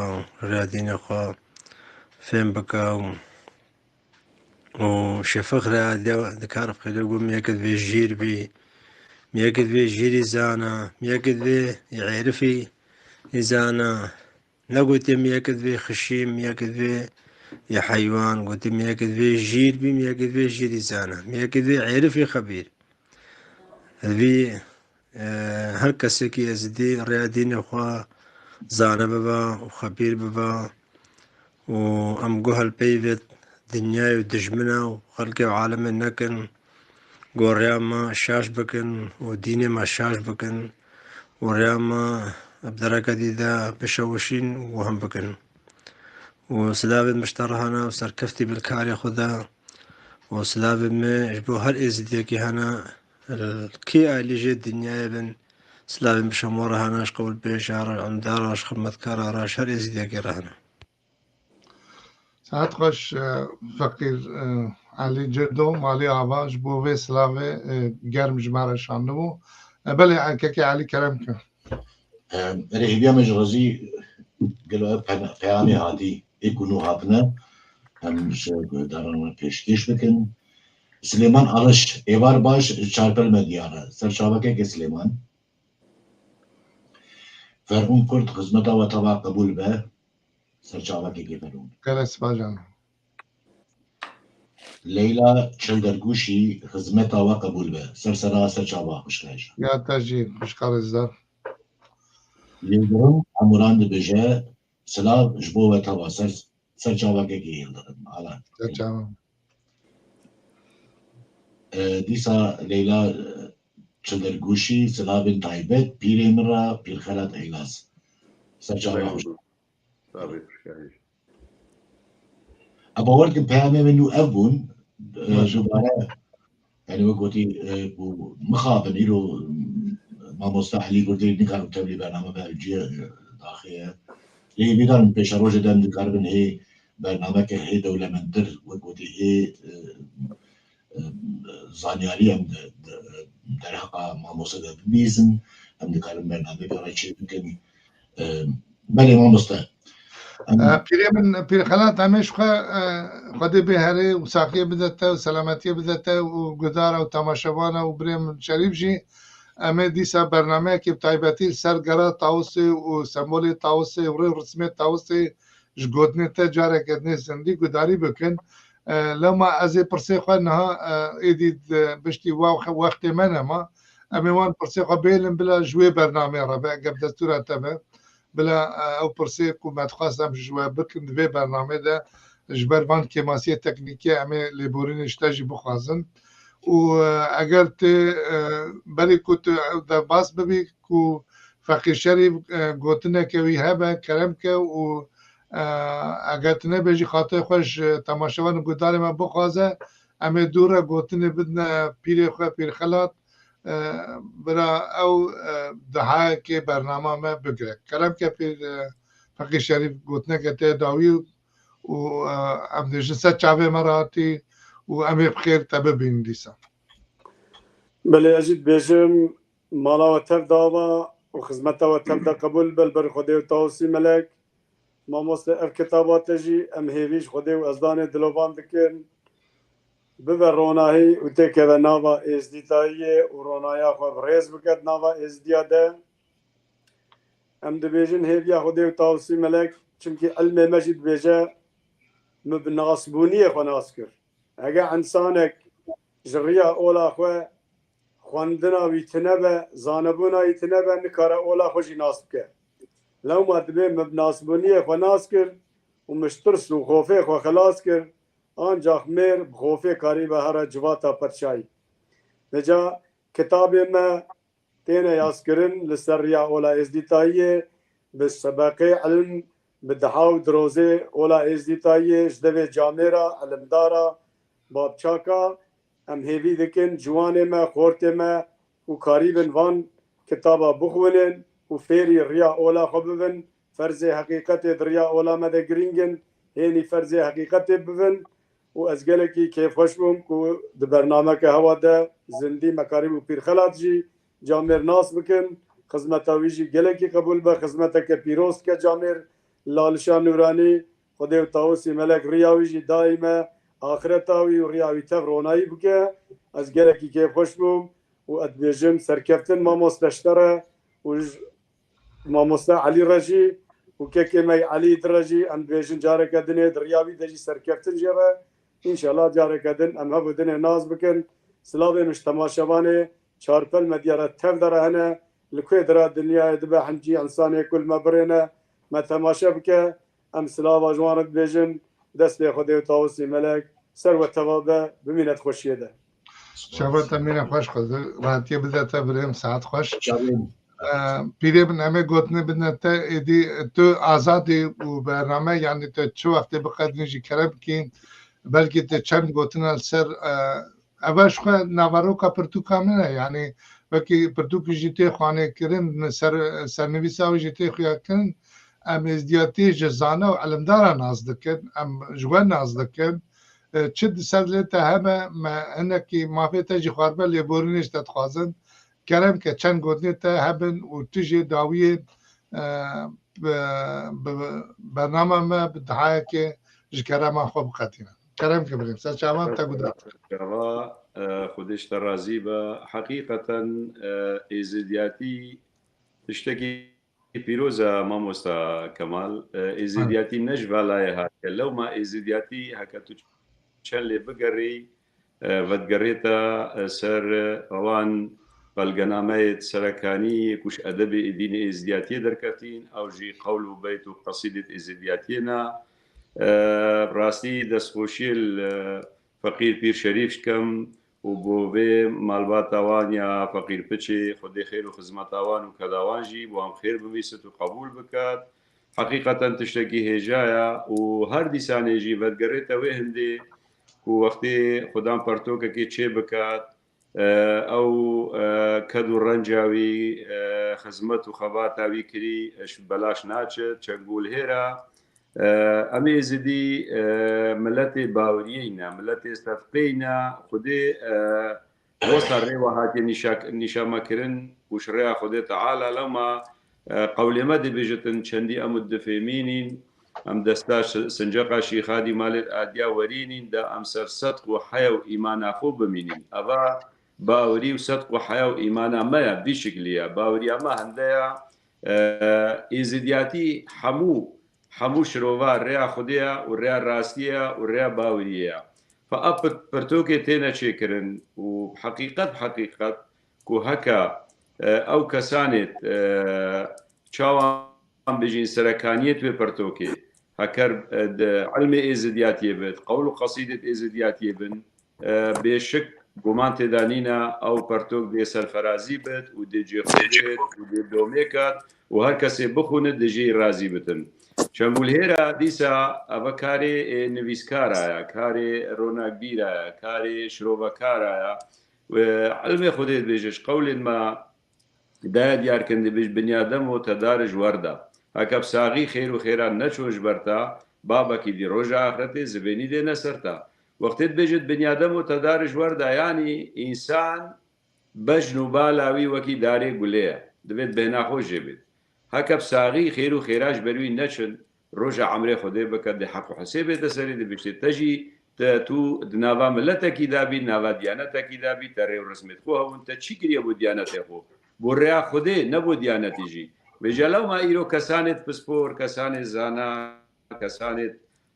rêya dînê xwe fêm bike û û şefix re de dikar xêrê û miyekê divê jîr bî, miyekê divê jîrî zana, miyekê divê êrifî zana. Negotê miyekê divê xişî, miyekê divê yê heywan, gotê miyekê divê jîr bî, miyekê divê jîrî zana, miyekê divê êrifî xebîr. Vî, e, her kesekî êzidî rêya dînê xwe zane bibe û xebîr bibe û em guh li pey vê dinyayê û dijmina û xelkê û alemê nekin, ku rêya me şaş bikin û dînê me şaş bikin û rêya me bi dereke dî de bişewişîn û guhem bikin. Û silavên min ji te re hene û serkeftî bin karê xwe de. Û silavên min ji bo her êzidiyekî hene, li kî alî jê dinyayê bin, silavên min ji hemû re hene, ji qewlbêja re, îlimdara re, ji xizmetkara re, ji her êzidiyekî re hene. Saet xweş, e, Feqîr, e, Elî Cirdo, Malî Ava, ji bo vê silavê, e, germ ji me re şandibû. E, belê, e, kekê Elî kerem ke. Em, erê, hêviya me ji xwe zî gelo ev pena-, peyamê hatî, ê ku nû hatine, em ji guhdaran re pêşkêş bikin. Silêman Aliş, êvar baş, Çarpel Medya re. Ser çavekeke Silêman. Ferhûn Kurd, xizmeta we teva qebûl be. Ser çavekeke Ferhûn. Gelek spas can. Leyla Çildergûşî, xizmeta we qebûl be. Ser sera ser çava xwişka hêja. Ya te jî xwişka rêzdar. Yildirim Emuran dibêje, silav ji bo we teva ser, ser çavekekê Yildirim. Ala. Ser çava. E, dîsa Leyla, e, Çildergûşî, silavên taybet, pîrê min re, Pîr Xelat Eylaz. Ser çava xwişka. Tabii, hoş geldin. Em bawer dikin peyamê min nû ev bûn, e, Maşallah. Dubare, yani wek gotî, e, ku mixabin îro, m, mamosta Elî Gurdî nikar tevlî bername be cihê, e, daxê ye. Lê hêvîdar in pêşerojê de em dikaribin hê bernameke hê dewlemendtir, wek gotî hê, e, e, zanyarî em di, di, derheqa mamoste de bibîzin, em dikarin bernameyeke re çêbikin. E, belê mamoste. Em E, pîrê min, Pîr Xelat, em ê ji xwe, e, Xwedê bê herê û saxiyê bide te û selametiyê bide te û guhdara û temaşevana û birê min Şerîf jî, Em ê dîsa bernameyekî bi taybetî li ser gera Tawusê û sembolê Tawusê û rê û rismê Tawusê ji gotinê te careke dinê zindî gudarî bikin. E, lewma ez ê pirsê xwe niha, e, êdî di piştî wa wextê me nema. Em ê wan pirsê xwe bêlin bila ji wê bernameyê re be, eger bi destûra te be. Bila, e, ew pirsê ku me dixwest em ji we bikin di vê bernameyê de, ji ber van kêmasiyê teknîkê em ê lêborînê ji te jî bixwazin. Û, e, eger tu, e, berî ku tu ew derbas bibî ku Feqîr Şerîf, e, gotineke wî hebe, kerem ke û, e, eger tu nebêjî xatê xwe ji temaşevan û guhdarê me bixwaze, em ê dû re gotinê bidine pîrê xwe, Pîr Xelat, e, bira ew, e, dihayekê bernama me bigire. Kerem ke Pîr, e, Feqîr Şerîf, gotineke te dawî û, e, em dêjin ser çavê me re hatî û em ê bi xêr te bibînin dîsa. Belê, ez jî dibêjim, mala we tev dava û xizmeta we tev de qebûl be li ber Xwedê û Tawusî Melek. Mamoste, ev kitaba te jî em hêvî ji Xwedê û ezdanê dilovan dikin. Bibe ronahî û têkeve nava êzdîtayiyê û ronaya xwe bi rêz bike di nava êzdiya de. Em dibêjin hêviya Xwedê û Tawusî Melek, çimkî ilmê me jî dibêje, min bi nasbûniyê xwe nas kir. Hege însanek ji riya ola xwe xwendina wî tune be, zanebûna wî tune be, nikare ola xwe jî nas bike. Lewma dibê min bi nasbûniyê xwe nas kir û min ji tirs û xofê xwe xelas kir, ancax mêr bi xofê karîbe here civata padşahî. Vêca kitabê me têne yazkirin li ser riya ola êzdîtayiyê, bi sebeqê ilm, bi deha û dirozê ola êzdîtayiyê ji devê camêra, ilimdara, babçaka, em hêvî dikin ciwanê me, xortê me û karîbin van kitaba bixwînin û fêrî riya ola xwe bibin. Ferzê heqîqetê di riya ola me de girîng in, hênî ferzê heqîqetê bibin. Û ez gelekî kêfxweş bûm ku di bernameke hewa de zindî me karîbû Pîr Xelat jî camêr nas bikin. Xizmeta wî jî gelekî qebûl be, xizmeteke pîroz dike camêr. Lalişa Nûranî, Xwedê û Tawusî Melek riya wî jî daîme axireta wî û riya wî tev ronayî bike. Ez gelekî kêfxweş bûm û ez dibêjim serkeftin mamoste ji te re û ji mamoste Elî re jî û kekê me Elî di re jî em dibêjin careke dinê di riya wî de jî serkeftin jê re. Înşallah careke din em hev û dinê nas bikin. Silavê min ji temaşevanê Çarpel Medya re tev de re hene. Li ku dira dinyayê dibe hincî însanê ku li me birêne, me temaşe bike. Em silava ji wan re dibêjin. Destê Xwedê û Tawusî Melek ser we teva be, bimîne di xweşiyê de. Çava te mîne xweş xwezir, rahatiyê bide te birêm, saet xweş. Çavên. Eee, pîrê min em ê gotinê bidine te, êdî tu azad î û bername, yanî tu çi wextê biqedînî jî kerem bikî, belkî tu çend gotina li ser, eee, eve ji xwe naveroka pirtûka min e, yanî wekî pirtûkî jî tê xwanê kirin, ser, sernivîsa wî jî tê xuya kirin, em êzdiyatî ji zane û ilimdara nas dikin, em ji we nas dikin. E, çi di ser lê te hebe, me hinekî mafê te jî xwarbe lêborînê ji te dixwazin. Kerem ke çend gotinê te hebin û tu jê dawiyê, e, bi, bi bernama me bi dihayekê ji kerema xwe biqetîne. Kerem ke birêm. Ser çavan te guda. Çava, e, Xwedê ji te razî be. Heqîqeten, e, êzidiyatî tiştekî pîroz e mamosta Kemal. E, êzidiyatî ne ji velayê hatiye. Lewma êzidiyatî heke tu çend lê bigerî, e, vedigerête, e, ser, e, wan belgenameyê serekanî ku ji edebê dînê êzidiyatiyê derketîn, ew jî qewl û beyt û qesîdê êzidiyatiyê ne. E, rastî destxweşiyê li, e, Feqîr Pîr Şerîf dikim û bo vê malbata wan ya Feqîr Piçê, Xwedê xêr û xizmeta wan û keda wan jî bo em xêr bivîsit û qebûl bikat. Heqîqeten tiştekî hêja ye û her dîsanê jî vedigerête wê hindê ku wextê xudan pertokekê çê bikat, e, ew, e, ked û renca wî, e, xizmet û xebata wî kirî, e, ji belaş naçe, çengûlhêr e. E, em ê zidî, e, miletê bawiriyê ne, miletê sedqê ne, Xwedê, e, wisa rê we hatiye nîşa-, nîşa me kirin û ji rêya Xwedê Teala lema, e, qewlê me dibêjitin çendî em û difêmînîn, em desta şi-, sinceqa şîxadî malê adiya werînîn de em ser sedq û heya û îmana xwe bimînîn. Eva bawirî û sedq û heya û îmana me ya, vî şikilî ya. Bawiriya me hinde ya, e, êzidiyatî hemû, hemû şirova rêya Xwedê ya û rêya rastiyê ya û rêya bawiriyê ya. Fe ev pir-, pirtokê têne çêkirin û heqîqet, heqîqet ku heke, e, ew kesanêt, e, çawan bijîn serekaniyê wê pirtokê, heker, e, di ilmê êzidiyatiyê bit, qewl û qesîdêt êzidiyatiyê bin, e, bêşik guman têda nîne, ew pirtok dê serferazî bit û dê cê xwe bêt û dê domê kat û her kesê bixwîne dê jê razî bitin. Çengûlhêra dîsa eve karê, e, nivîskara ya, karê ronakbîra ya, karê şirovekara ya. Û ilmê Xwedê dibêje, ji qewlên me daye diyar kirin, dibêje, "Binyademo te dar ji wer da." Heke bi saxî xêr û xêran neçûn ji ber te, babekî dî roja axretê zivênî dêne ser te. Wextê dibêje, "Binyademo te dar ji wer da", yanî însan bejn û bala wî wekî darê gulê ye. Divêt bêhna xwe jê bêt. Heke bi saxî xêr û xêra ji ber wî neçin, roja emrê Xwedê bike, dê heq û hesêbê te serê, dê biştê te jî, te, tu di nava miletekî de bî, nava diyanetekî de bî, te rê û resmêt xwe hebûn, te çi kiriye bo diyanetê xwe? Bo rêya Xwedê, ne bo diyanetî jî. Vêca lewma îro kesanêt pispor, kesanêt zana, kesanêt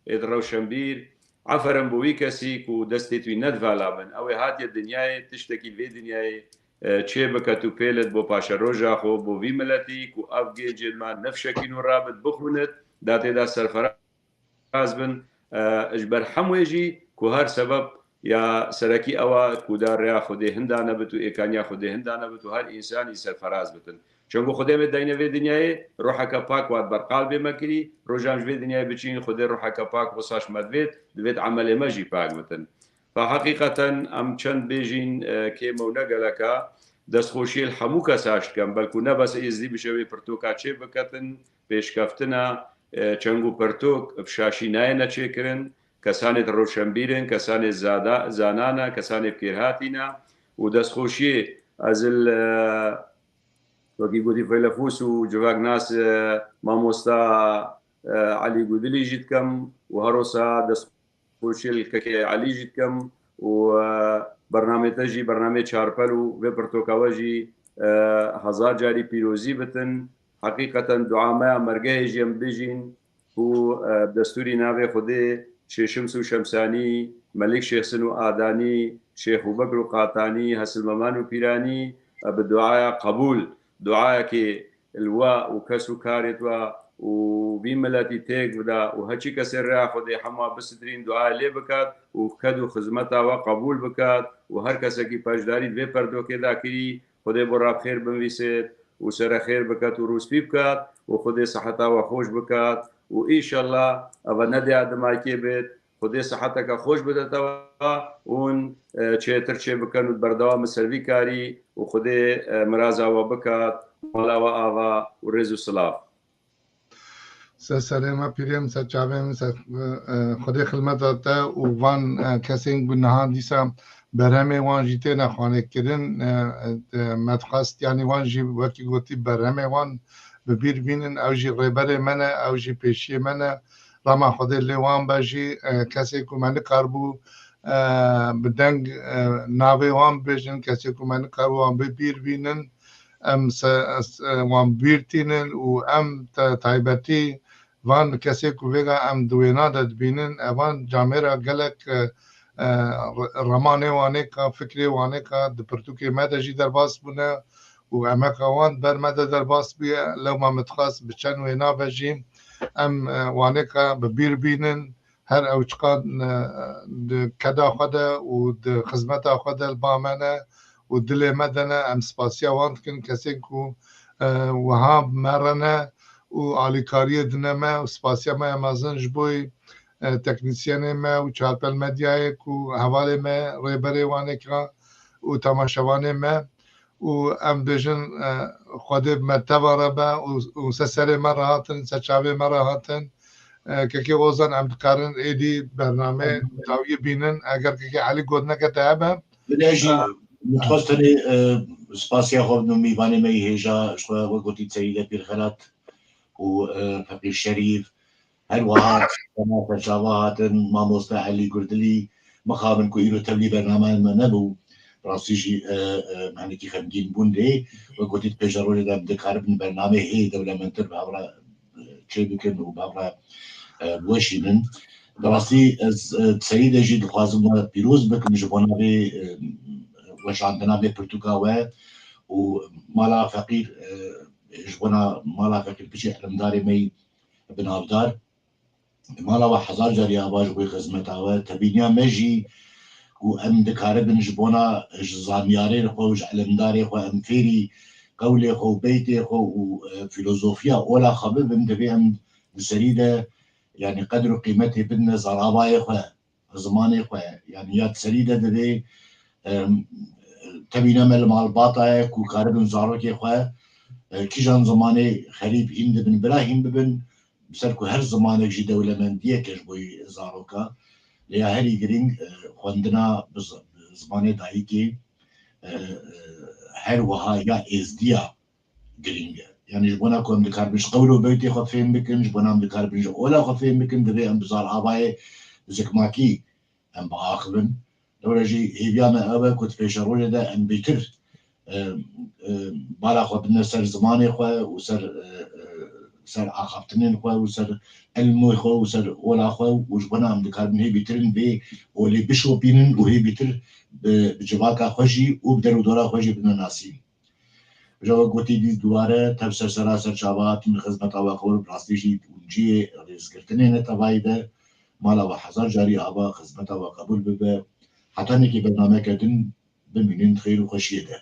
êd rewşenbîr, aferin bo wî kesî ku destêt wî ne di vala bin. Ew ê hatiye dinyayê, tiştekî vê dinyayê, e, çê biket û pêlit bo paşeroja xwe, bo vî miletî ku ev gêncên me nefşekîn û rabit, bixwînit, da tê de serferaz bin, e, ji ber hemûyê jî ku her sebeb ya serekî ew a ku da rêya Xwedê hinda nebit û êkaniya Xwedê hinda nebit û her însanî serferaz bitin. Çengo Xwedê me dayne vê dinyayê, ruheke pak wat ber qalbê me kirî, rojan ji vê dinyayê biçîn, Xwedê ruheke pak wisa ji me divêt, divêt emelê me jî pak bitin. Fa heqîqeten em çend bêjîn, e, kêm ew ne geleka, destxweşiyê li hemû kesa ji dikem, belkû ne bes êzdî bişe wê pirtoka çê biketin, pêşkeftina, e, çeng û pirtok bi şaşî nayêne çêkirin, kesanê di rewşenbîr in, kesanê zada-, zanan e, kesanê bi kêrhatî ne û destxweşiyê ez li, e, wekî gotî feylefûs û civaknas, e, mamosta, e, Elî Gudilî jî dikim û her wisa destxweşiyê li kekê Elî jî dikim û, e, bernamê te jî bernamê Çarpel û vê pirtoka we jî, e, hezar carî pîrozî bitin. Heqîqeten dua me ya mergehê jî em bijîn. Ku, e, destûrî navê Xwedê Şêx Şems û Şemsanî, Melik Şêxsin û Adanî, Şêx Bûbekir û Qatanî, Hesil Meman û Pîranî, e, bi duaya qebûl, duayekê li we û kes û karê we û vî miletî têk bida û heçî kesê rêya Xwedê hema bisidirîn, duaya lê bikat û ked û xizmeta we qebûl bikat û her kesekî paşdarî di vê perdokê de kirî, Xwedê bo ra bi xêr binvîsêt û sere xêr biket û rûspî biket û Xwedê siheta we xweş biket û îşellah eve ne dêya dimaykê bêt. Xwedê siheteke xweş bide te we û hûn, e, çêtir çê bikin û berdewam bi ser vî karî û Xwedê, e, miraza we biket. Mala we ava û rêz û silav. Ser serê me pîrê min, ser çavê min, ser, e, Xwedê xilmeta te û van, e, kesên ku niha dîsa berhemê wan jî têne xwanê kirin, e, e, me dixwest, yanî wan jî wekî gotî berhemê wan bi bîr bînin, ew jî rêberê me ne, ew jî pêşiyê me ne. Rema Xwedê lê wan be jî, e, kesê ku me nikaribû, e, bi deng, e, navê wan bibêjin, kesê ku me nikaribû wan bi bîr bînin, em se-, es-, e, wan bîr tînin û em te-, taybetî van kesê ku vêga em di wêna de dibînin, evan camêra gelek, e, e, re-, remanê wanêka, fikrê wanêka di pirtûkê me de jî derbas bûne û emeka wan ber me de derbas bûye. Lewma min dixwest bi çend wêna ve jî em, e, wanêka bi bîr bînin. Her ew çiqas, e, di keda xwe de û di xizmeta xwe de li ba me ne û dilê me de ne, em spasiya wan dikin, kesên ku, e, wiha bi me re ne û alîkariyê dine me û spasiya me ya mezin ji bo, e, teknîsyenê me û Çarpel Medyayê ku hevalê me, rêberê wanêka û temaşevanê me û em bêjin, e, Xwedê bi me teva re be û, û ser serê me re hatin, ser çavê me re hatin. E, kekê Ozan, em dikarin êdî bername dawiyê bînin. Eger kekê Elî got nekete hebe. Bide jî, e, min dixwest tenê, e, spasiya xwe bidim mîvanê me yî hêja, ji xwe wek gotî Seîde Pîrxelat û, e, Feqîr Şerîf, her wiha Sema Serçava hatin, mamoste Elî Gurdilî, mixabin ku îro tevlî bernameyên me nebû. Rastî jî e, e, hinekî xemgîn bûn lê wek gotî di pêşerojê de em dikaribin bernameyê hê dewlemendtir bi hev re e, çêbikin û bi hev re e, biweşînin. Bi rastî ez e, di serî de jî dixwazim we pîroz bikim ji bona vê e, weşandina vê pirtûka we û mala feqîr e, ji bona mala feqîr piçê elimdarê me yî binavdar. Mala we hezar carî ava ji bo xizmeta we. Tebîniya me jî ku em dikaribin ji bona ji zanyarê xwe û ji elimdarê xwe em fêrî qewlê xwe û beytê xwe û e, fîlozofiya ola xwe bibin, divê em di serî de yanî qedr û qîmetê bidine zaravayê xwe, zimanê xwe. Yanî ya di serî de divê em, tebîna me li malbata ye ku karibin zarokê xwe e, kîjan zimanê xerîb hîn dibin, bira hîn bibin, bi ser ku her zimanek jî dewlemendiyek e ji bo zaroka. Lê ya herî girîng e, xwendina bi z- bi zimanê dayikê e, e, her wiha ya êzdiya girîng e. Yanî ji bona ku em dikaribin ji qewlo beytê xwe fêm bikin, ji bona em dikaribin ji ola xwe fêm bikin, divê em bi zaravayê zikmakî em biaxivin. Lewre jî hêviya me ew e ku di pêşerojê de em bêtir e, e, bala xwe bidine ser zimanê xwe û ser e, e, ser axaftinên xwe û ser ilmê xwe û ser ola xwe û ji bona em dikaribin hê bêtirin vê olê bişopînin û hê bêtir bi, bi civaka xwe jî û bi derûdora xwe jî bidine nasîn. Ji we gotî dî dubare tev ser sera ser çava hatin xizmeta we xwe bi rastî jî hûn cihê rêzgirtinê ne tevayî de mala we hezar carî ava xizmeta we qebûl bibe. Heta nekê bernameke din bimînin di xêr û xweşiyê de.